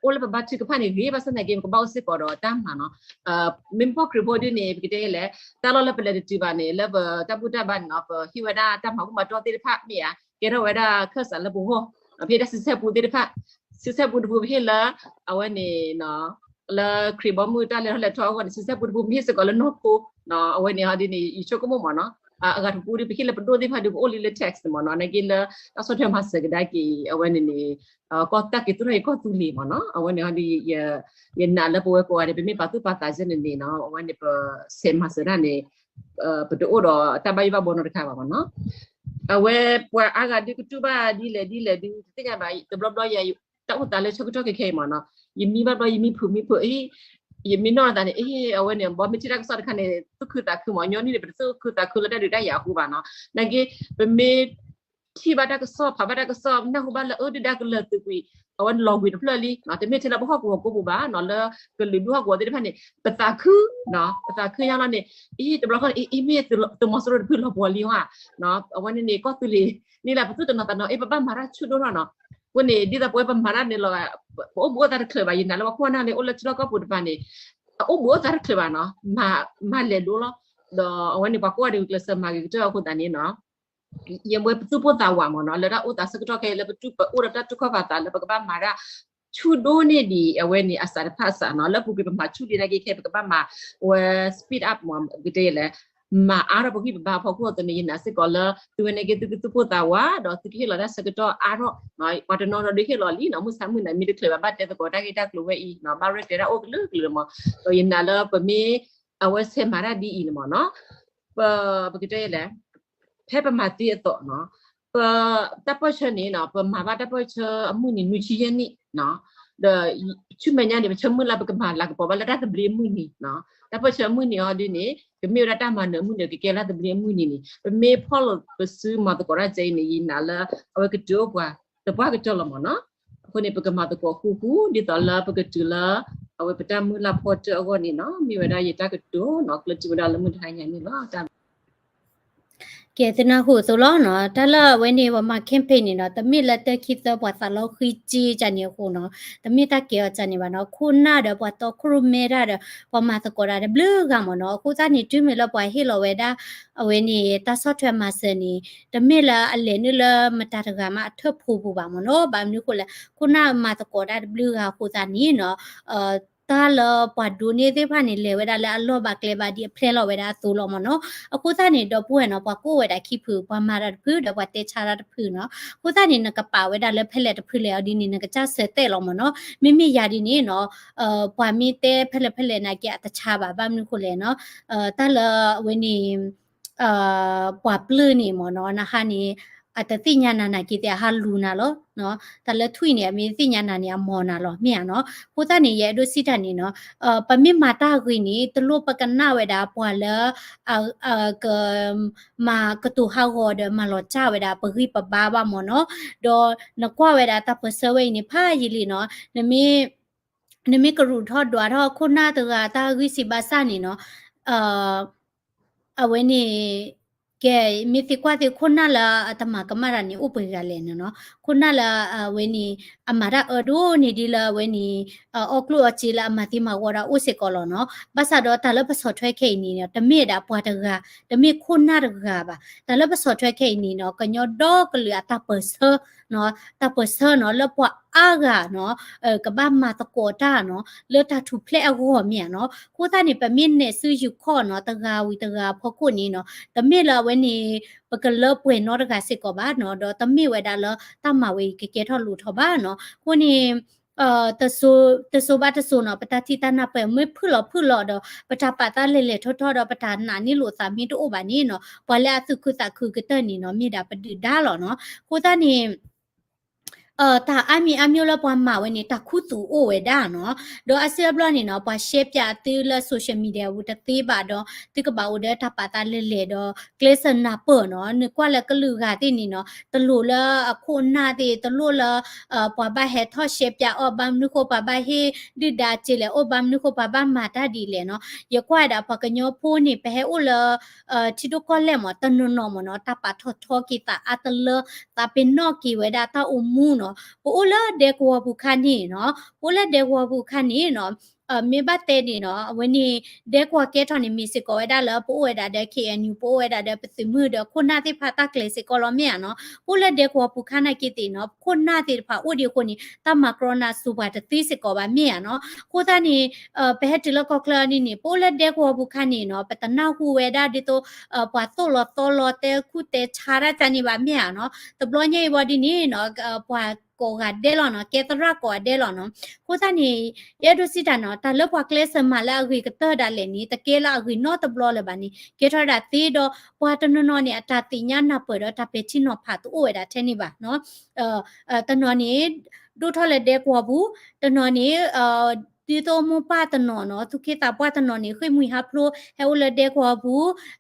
အိၣ်လၢပဘါထုကဖၣ်န့ၣ်ဂ့ၤ ဘၣ်ဆၣ်သနာ်က့ ပကဘၣ်အိၣ်စ့ၢ်ကီးဒီးတၢ်မၤနီၤ. မ့ၢ်ပခရံာ်ဖိဒုန့ၣ် ပကတဲလဲၣ် တၢ်လီၢ်လၢပလဲၤတတုၤဘၣ်န့ၣ် လၢပတၢ်ဘူၣ်တၢ်ဘါန့ၣ်နီၤ ပဟ့ၣ်ဝဲဒၣ်တၢ်မၤဘူၣ်မၤတီၢ်သ့ၣ်တဖၣ်မ့ၢ်ဧါ ကဲထီၣ်ဝဲဒၣ်ခၢၣ်စးလၢပဂီၢ် ပဟ့ၣ်ဒၣ်စုဆဲၣ်ပူသ့ၣ်တဖၣ် စုဆဲၣ်ပူတပူၤပဟ့ၣ်လၢ အဝဲန့ၣ် လၢခရံာ်ဘီမုၢ်တၢ်လဲၤထီၣ်လဲၤထီအဂီၢ်န့ၣ် စုဆဲၣ်ပူတပူၤပဟ့ၣ်စ့ၢ်ကီးလၢနီၢ်ခိ အဝဲန့ၣ်ဟီဒ်န့ၣ် ယဆိကမိၣ်မးနီၤ အဂၤတပူၤဒုပဟ့ၣ်လၢပဒိၣ်သ့ၣ်တဖၣ်ဒုပအိၣ်လံလၢ tax မးနီၤ နာ်က့လၢတၢ်ဆီၣ်ထွဲမၤစၢၤကဒါက့ၤ အဝဲန့ၣ်န့ၣ် ကီၢ်တၢ်က့ၤသူၣ်ထီၣ်က့ၤကီၢ်သူလ့ၤမးနီၤ အဝဲန့ၣ်ဟီဒ် ယနာ်လၢပဝဲကိးဂၤဒဲး ပမ့ၢ်ပာ်သူၣ်ပာ်သးစဲန့ၣ်န့ၣ်နီၤ အဝဲန့ၣ်ပဆဲးမၤစၢၤတၢ်န့ၣ် ပတအိၣ်ဒီးတၢ်ဘၣ်ယိၣ်ဘၣ်ဘီနီတခါဘၣ်မးနီၤ အဝဲပှၤအါဂၤဒုကတူၢ်ဘၣ်ဒ်လဲၣ်ဒ်လဲၣ်ဒု တသ့ၣ်ညါဘၣ် တဘျီဘျီယၤ တၢ်အိၣ်သးလၢဆၢကတီၢ်ခဲခဲအံၤမးနီၤ ယမံဘၣ်ဘျီယမံဖုးမံဖုး ယမံနီၢ်သးန့ၣ် အဝဲန့ၣ် ဘီမ့ၢ်ထံၣ်တၢ်ကစီၣ်တခါန့ၣ် သူၣ်ခုသးခုမး ညီနုၢ်န့ၣ် ပတသူၣ်ခုသးခုလၢတၢ်ဒုးတၢ်ယၤအဃိဘၣ်နီၤ နာ်က့ ပမ့ၢ် ထံၣ်ဘၣ်တၢ်ကစီၣ် ဖးဘၣ်တၢ်ကစီၣ် နၢ်ဟူဘၣ်လၢအၢဒုၣ်ဒါကလၢာ်သုးကွံာ် အဝဲလီၤဝံၤတဖျၢၣ်လံ တမ့ၢ်ထဲလၢပဟီၣ်ကဝီၤကိးပူၤဘၣ်နီၤ လၢကလုာ်ဒူၣ်ဟီၣ်ကဝီၤသ့ၣ်တဖၣ်န့ၣ် ပသးခု ပသးခုညါလီၤန့ၣ် အံၤ တဘျီခီန့ၣ် အံၤ အံၤမ့ၢ်သုးမီၤစိရိၤတဖုလီၤပှီၤလံဧါ အဝဲန့ၣ်န့ၣ် ကီၢ်သူလ့ၤ န့ၣ်လၢပသူၣ်တနီၤသးနီၤ အ့ၣ် ပဘၣ်မၤတၢ်ဆူၣ်ဒိၣ်ထီၣ်နီၤ အဃိန့ၣ် ဒ်သိးပဝဲပမၤတၢ်န့ၣ်လီၤ ပအိၣ်ဘူးအိၣ်သးတချုးဘၣ် ယနာ်လၢပှၤခိၣ်နၢ်န့ၣ် အိၣ်လၢထံလီၢ်ကီၢ်ပူၤတပၤန့ၣ် အအိၣ်ဘှံးအိၣ်သါတချုးဘၣ်နီၤ, မၤလဲၤဒိလီၤ. ဒီးအဝဲန့ၣ် ပှၤကိးဂၤဒဲးကျဲးစၢးမၤဂ့ၤကတၢၢ်အဃိသတးန့ၣ်နီၤ, ယဝဲပသူၣ်ပိၢ်သးဝးမ့ၢ်နီၤ, လၢတၢ်အိၣ်သးဆၢကတီၢ်ခဲအံၤလၢပတူၢ် ပအိၣ်ဒီးတၢ်တူၢ်ခီၣ်ပာ်သးလၢပကဘၣ်မၤတၢ် ဆူၣ်ဒိၣ်န့ၢ်ဒံးအဝဲန့ၣ် အစးတဖၣ်အစးနီၤ, လၢပူၤကွံာ်ပမၤဆူၣ်ဒံးနာ်က့ခဲ ပကဘၣ်မၤဝဲ speed up မ့ၢ် ပကတဲလဲၣ်, မၤအါထီၣ်ပဂံၢ်ပဘါအဖီခိၣ်အသိးန့ၣ် ယနာ်စ့ၢ်ကီးလၢ သုဝဲန့ၣ်က့ သုကသူၣ်ပိၢ်သးဝး ဒီးသုကဟ့ၣ်လီၤတၢ်ဆၢကတီၢ်အါထီၣ်, ပှၤတနီၤနီၤဒုးဟ့ၣ်လီၤလံနီၤ, မုၢ်ဆါမုၢ်နၤမ့ၢ်တချုးဘၣ် ဘၣ်တဲသကိးတၢ်ဂ့ၢ်တၢ်ကျိၤဝဲအံၤနီၤ, ဘၣ်ရဲၣ်ကျဲၤတၢ်အိၣ်ကလုာ်ကလုာ်မ့ၢ်, ဒီးယနာ်လၢပမ့ၢ် အဝဲဆဲးမၤတၢ်ဒ်အံၤန့ၣ်မ့ၢ်နီၤ, ပ ပကတဲလဲၣ် ဖဲပမၤသ့အသိးနီၤ, ပ တၢ်ပၢၢ်ဆၢန့ၣ်နီၤ, ပမၤဘၣ်တၢ်ပၢၢ်ဆၢအမုၢ်နံၤ နွံဆံယဲၢ်နံၣ်နီၤ, ဒီးဆူမဲာ်ညါန့ၣ် ပဆၢမုၢ်လၢ် ပကမၤလၤကပီၤဘၣ်လၢတၢ်သဘျ့အမုၢ်နံၤနီၤ, တၢ်ပၢၢ်ဆၢအမုၢ်နံၤအီၤဒ်န့ၣ် ကမ့ၢ်ဝဲဒၣ်တၢ်မၤနၢၤအမုၢ်နံၤကကဲလၢသဘျ့အမုၢ်နံၤန့ၣ် ပမ့ၢ်ဖီၣ်လိာ်ပစုမၤသကိးတၢ်ကဲအံၤန့ၣ် ယနာ်လၢ အဝဲကတုၤအိၣ်ပှၤသပှၢ်ကတၢၢ်လီၤမ့ၢ်နီၤ, အဃိန့ၣ် ပကမၤသကိးဃူဃူ ဒ်သိးလၢပကတုၤလၢ အဝဲပတၢ်မုၢ်လၢ်ဖီတၢၢ်အဂီၢ်န့ၣ်နီၤ, မ့ၢ်ဝဲဒၣ်ယတၢ်ကတိၤနီၤ, ကျၢၢ်ထံၣ်ဝဲဒၣ်လၢမုၢ်တဟါညါန့ၣ်လီၤ. ကဲ သုနၢ်ဟူအသိးလီၤနီၤ, တၢ်လၢအဝဲန့ၣ် ပှၤမၤ campaign န့ၣ်နီၤ, တမ့ၢ်လၢတၢ်ခံသၢပှၤသးလီဃံက့ကန့ၣ်အဃိနီၤ, တမ့ၢ်တၢ်ကဲအီၤကန့ၣ်ဘၣ်နီၤ, ခိၣ်နၢ်ဒီးပှၤတီခိၣ်ရိၣ်မဲတၢ်ဒီး ပှၤမၤသကိးတၢ်တဘျုးဂၤမ့ၢ်နီၤ, အဃိသတးန့ၣ် တုၤမ့ၢ်လၢပှၤဟ့ၣ်လီၤဝဲဒၣ် အဝဲန့ၣ် တၢ်ဆီၣ်ထွဲမၤစၢၤန့ၣ် တမ့ၢ်လၢအလဲၤနုာ်လၢမတၤတဂၤမးအထၢၣ်ဖိပူၤဘၣ်မ့ၢ်နီၤ, ဘၣ်မနုၤအဃိလဲၣ် ခိၣ်နၢ်မၤသကိးတၢ်တဘျုးဂၤအဃိသတးန့ၣ်နီၤ, တၢ်လၢပှၤဒိးန့ၢ်သ့ၣ်တဖၣ်န့ၣ် လဲၤဝဲဒၣ်လၢအလီၢ်ဘၣ်ကျဲဘၣ်ဒ်အဖျဲလီၤဝဲဒၣ်အသိးလီၤမ့ၢ်နီၤ, အဃိသတးန့ၣ် ဒီပုၢ်ဝဲၢ်နီၤ, ပှၤကိးဝဲဒၣ်ခံဖု, ပှၤမၤတၢ်တဖု ဒီးပှၤတဲဆါတၢ်တဖုနီၤ, အဃိသတးန့ၣ် နကပာ်ဝဲဒၣ်လၢဖဲလဲၣ်တဖုလဲၣ်အီၤဒ်န့ၣ် နကစၢ်ဆၢတဲာ်လီၤမ့ၢ်နီၤ, မ့မ့ၢ်ယၤဒ်န့ၣ်နီၤ ပှၤမ့ၢ်တဲဖဲလဲၣ်ဖဲလဲၣ်နာ်က့အတဆါဘၣ်, ဘၣ်မနုၤအဃိလဲၣ်နီၤ, တၢ်လၢအဝဲန့ၣ် ပှၤပျၢၢ်န့ၣ်မ့ၢ်နီၤ, နဟါန့ၣ် အတသ့ၣ်ညါနၤနာ်က့သ့ၣ် အဟးလူၤနၤလီၤ, တၢ်လၢထွံၣ်န့ၣ် အမ့ၢ်သ့ၣ်ညါနၤန့ၣ် အမီၤနၤလီၤ မ့ၢ်ဧါနီၤ, အဃိသတးန့ၣ် ယအဲၣ်ဒိးစံးတၢ်န့ၣ်နီၤ, ပမ့ၢ်မၤတၢ်ဂ့ၤန့ၣ် တလိၣ်ပကနၣ်ဝဲဒၣ်ပှၤလၢ က မၤကတိၤဟးဂီၤဒီးမၤလီၤစၢ်ဝဲဒၣ်ပဂံၢ်ပဘါဘၣ်မ့ၢ်နီၤ, ဒီးနကွၢ်ဝဲဒၣ်တၢ်ပၢၢ်ဆၢဝဲအံၤန့ၣ် ဖးယံာ်လံနီၤ, နမ့ၢ် နမ့ၢ်ကရူၢ်ထီၣ်ဒွးထီၣ်ခိၣ်နၢ်တဂၤတၢ်ဂံၢ်စံးဘၣ်ဆၣ်န့ၣ်နီၤ, အဝဲန့ၣ် ကဲ မ့ၢ်သံကွၢ်သ့ၣ်ခိၣ်နၢ်လၢအတမၤကမၣ်တၢ်န့ၣ် အိၣ်ပှဲၤဂၤလဲၣ်န့ၣ်နီၤ, ခိၣ်နၢ်လၢအဝဲန့ၣ် အမၤတၢ်အၢဒိၣ်န့ၢ်ဒ်လၢအဝဲန့ၣ် အီၣ်ကျိၣ်အီၣ်စ့လၢအမၤသံမၤဝီတၢ်အိၣ်စ့ၢ်ကီးလီၤနီၤ, ဘၣ်ဆၣ်ဒီးတၢ်လၢပဆီၣ်ထွဲခဲအံၤန့ၣ် တမ့ၢ်ဒၣ်ပှၤတဂၤ, တမ့ၢ်ခိၣ်နၢ်တဂၤဘၣ်, တၢ်လၢပဆီၣ်ထွဲခဲအံၤန့ၣ်နီၤ ကညီဒီကလုာ်အတၢ်ပၢၢ်ဆၢ တၢ်ပၢၢ်ဆၢနီၤ လၢပှၤအါဂၤနီၤ ကဘၣ်မၤသကိးတၢ်နီၤ လၢတၢ်ထူၣ်ဖျဲးအဂီၢ်မ့ၢ်ဧါနီၤ, အဃိသတးန့ၣ် ပမ့ၢ်နဲၣ်စုယုၢ်ခီၣ်နီၤ တဂၤဝံၤတဂၤအဖီခိၣ်န့ၣ်နီၤ တမ့ၢ်လၢအဝဲန့ၣ် ပကလၢပှဲၤနီတဂၤစ့ၢ်ကီးဘၣ်နီၤ, ဒီးတမ့ၢ်ဝဲဒၣ်လၢတၢ်မၤဝဲအံၤကကဲထီၣ်လိၣ်ထီၣ်ဘၣ်နီၤ, အဃိန့ၣ် တစိၤဘၣ်တစိၤနီၤ ပတၢ်ထံၣ်တၢ်နၢ်ပၢၢ် မ့ၢ်ဖုၣ်လီၤဖုၣ်လီၤဒီး ပတၢ်ပာ်သးလဲၤလဲၤထီၣ်ထီၣ်ဒီး ပတၢ်နာ်န့ၢ်လိာ်သးမ့ၢ်တအိၣ်ဘၣ်န့ၣ်နီၤ ပှၤလၢအသူၣ်ခုသးခုကတၢၢ်န့ၣ်နီၤ မ့ၢ်ဒၣ်ပဒုၣ်ဒါလီၤနီၤ, အဃိသတးန့ၣ် တၢ်အါမံၤအါမျိၢ်လၢပှၤမၤဝဲန့ၣ် တၢ်ခူသူၣ်အိၣ်ဝဲဒၣ်နီၤ, ဒီးအစုအဘျီန့ၣ်နီၤ ပှၤရှဲပၠးသုလၢ social media ပူၤတသ့ဘၣ်ဒီး သုကဘၣ်အိၣ်ဒီးတၢ်ပာ်သးလဲၤလဲၤဒီး ကျဲးစၢးနၢ်ပၢၢ်နီၤ, နကွၢ်လၢကလုာ်ဂၤသ့ၣ်န့ၣ်နီၤ တလိၣ်လၢအခိၣ်အနၢ်သ့ၣ် တလိၣ်လၢ ပှၤဘၣ်ဟဲထီၣ်ရှဲပၠးအီၤ ဘၣ်မနုၤဃိ ပှၤဘၣ်ဟ့ၣ်ဒုၣ်ဒါစ့လဲၣ်အိၣ် ဘၣ်မနုၤဃိ ပှၤဘၣ်မၤတၢ်ဒ်လဲၣ်နီၤ, ယကွၢ်ဝဲဒၣ်ပှၤကညီဖိန့ၣ် ပဟဲအိၣ်လၢ ထံဒိၣ်ကီၢ်လဲၢ်မး တနီၤနီၤမးနီၤ တၢ်ပာ်ထီၣ်ထီက့ၤသးအါတလၢ သးပ့ၤနီၣ်က့ၤဝဲဒၣ်တၢ်အိၣ်မူနီၤ, ပအိၣ်လၢဒဲကဝီၤပူၤခါန့ၣ်နီၤ, ပအိၣ်လၢဒဲကဝီၤပူၤခါန့ၣ်နီၤ မ့ၢ်ဘၣ်တဲန့ၣ်နီၤ အဝဲန့ၣ် ဒဲကဝီၤကဲထီၣ်န့ၣ် မ့ၢ်စ့ၢ်ကီးဝဲဒၣ်လၢ ပအိၣ်ဝဲဒၣ်ဒီး KNU ပအိၣ်ဝဲဒၣ်ဒီးပသုးမုၢ်ဒီးခိၣ်နၢ်သ့ၣ်တဖၣ်တၢ်ကျဲၤစ့ၢ်ကီးလီၤ မ့ၢ်ဧါနီၤ, ပအိၣ်လၢဒဲကဝီၤပူၤခါနာ်က့သ့ၣ်နီၤ ခိၣ်နၢ်သ့ၣ်တဖၣ်အိၣ်ဒံးအဃိန့ၣ် တၢ်မၤကြီနၤစူၤပှၤတသ့စ့ၢ်ကီးဘၣ် မ့ၢ်ဧါနီၤ, အဃိသတးန့ၣ် ပဟဲတုၤလၢကီၢ်ချၢဒ်န့ၣ် ပအိၣ်လၢဒဲကဝီၤပူၤခါန့ၣ်နီၤ ပတနၢ်ဟူဝဲဒၣ်ဒ်သိး ပှၤသိၣ်လီၤသီလီၤတဲခူၣ်တဲဆါတၢ်န့ၣ်ဘၣ် မ့ၢ်ဧါနီၤ, တဘျီညါအံၤဝံၤဒ်န့ၣ်နီၤ ပှၤကိးဂၤဒဲးလီၤနီၤ ကဲသရၣ်ကိးဂၤဒဲးလီၤနီၤ, အဃိသတးန့ၣ် ယအဲၣ်ဒိးစံးတၢ်နီၤ တၢ်လၢပှၤကျဲးစၢးမၤလၢအဂ့ၤကတၢၢ်ဒၣ်လဲာ်န့ၣ် တကဲလၢအဂ့ၤနီတဘျီလၢၤဘၣ်န့ၣ် ကဲထီၣ်ဝဲဒၣ်သ့ဒီး ပှၤတနီၤနီၤန့ၣ် အတၢ်သ့ၣ်ညါနၢ်ပၢၢ်ဒီးတၢ်ပဲာ်ထံနီၤဖးတအိၣ်ဝဲဒၣ်ထဲန့ၣ်ဘၣ်နီၤ, တနီၤန့ၣ် ဒိၣ်ထီၣ်လၢဒဲကဝီၤပူၤ, တနီၤန့ၣ် ဒ်သိးမိၢ်ပၢ်တနီၤနီၤ သူၣ်က့သးပှၢ်တနီၤန့ၣ် ဃ့ၢ်မှံဟးဖျိး ဟဲအိၣ်လၢဒဲကဝီၤပူ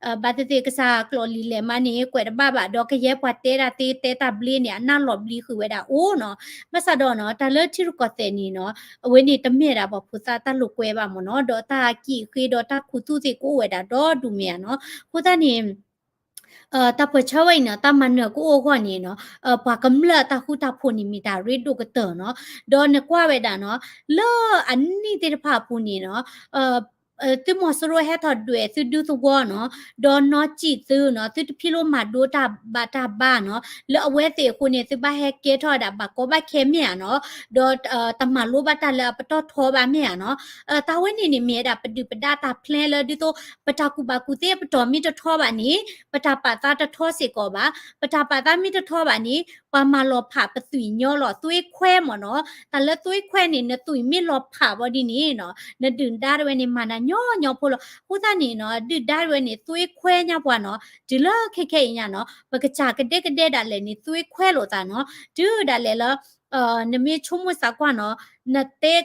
ၤ, ဘၣ်သ့ၣ်သ့ၣ်ကစၢ်ကျိးလံာ်လဲၢ်မးန့ၣ် ကွဲးတဘၣ်ဘၣ် ဒီးကယဲၢ်ပှၤတဲဒၣ်သ့တဲတၢ်ဘျ့န့ၣ် အနၢ်လီၤဘျံဃုာ်ဝဲဒၣ်အိၣ်နီၤ, ဘၣ်ဆၣ်ဒီးနီၤ တၢ်လၢထံရူၢ်ကီၢ်သဲးန့ၣ်နီၤ အဝဲန့ၣ်တမ့ၢ်ဒၣ်ပှၤဖိသၣ်တၢ်လိာ်ကွဲဘၣ်မ့ၢ်နီၤ, ဒီးတၢ်ကံၣ်ဃ့ဒီးတၢ်ခူသူၣ်သ့ၣ်ကအိၣ်ဝဲဒၣ်ဒီဒူၣ်မ့ၢ်ဧါနီၤ, အဃိသတးန့ၣ် တၢ်ပၢၢ်ဆၢဝဲအံၤနီၤ တၢ်မၤနၢၤကအိၣ်အဂီၢ်န့ၣ်နီၤ, ပှၤကမျၢၢ်အတၢ်ဃူတၢ်ဖိးန့ၣ်မ့ၢ်တၢ်ရ့ဒိၣ်ကတၢၢ်နီၤ, ဒီးနကွၢ်ဝဲဒၣ်နီၤ လၢအနံၣ်သ့ၣ်တဖၣ်အပူၤန့ၣ်နီၤ, သုးမီၤစိရိၤဟဲထီၣ်ဒွဲၣ်သုဒူသဝီနီၤ, ဒီးနီၢ်စံၣ်သုနီၤ, သုတဖံးလိမၤဒိတၢ်ဘၣ်တၢ်ဘၣ်နီၤ, လၢအဝဲသ့ၣ်အဃိန့ၣ် သုဘၣ်ဟဲကဲထီၣ်ဝဲဒၣ်ဘၣ်ကီဘၣ်ခဲမ့ၢ်ဧါနီၤ, ဒီးတမၤလိဘၣ်တၢ်လၢအပတီၢ်ထီဘၣ်မ့ၢ်ဧါနီၤ, တၢ်ဝဲန့ၣ်န့ၣ်မ့ၢ်ဝဲဒၣ်ပဒုၣ်ပဒါတၢ် plan လၢဒ်သိး ပတၢ်ကူၣ်ဘၣ်ကူၣ်သ့အပတီၢ်မ့ၢ်တထီဘၣ်န့ၣ် ပတၢ်ပာ်သးတထီစ့ၢ်ကီးဘၣ်, ပတၢ်ပာ်သးမ့ၢ်တထီဘၣ်န့ၣ် ပှၤမၤလီၤဖးပသွံၣ်ညီလီၤ သွေးခွဲမ့ၢ်နီၤ, တၢ်လၢသွေးခွဲန့ၣ် နသွံၣ်မ့ၢ်လီၤဖးဘၣ်ဒ်န့ၣ်နီၤ, နဒုၣ်ဒါတဝဲန့ၣ် မၤနၤညီညီဖိလီၤ. အဃိသတးန့ၣ်နီၤ ဒုၣ်ဒါတဝဲန့ၣ် သွေးခွဲညါပှၤနီၤ, တုၤလၢခဲခဲအံၤညါနီၤ ပကစၢ်ကဒဲကဒဲဒၣ်လဲာ်န့ၣ် သွေးခွဲလိာ်သးနီၤ, တုၤဒၣ်လဲာ်လၢ နမ့ၢ်ဆိကမိၣ်သးကွၢ်နီၤ, နတဲ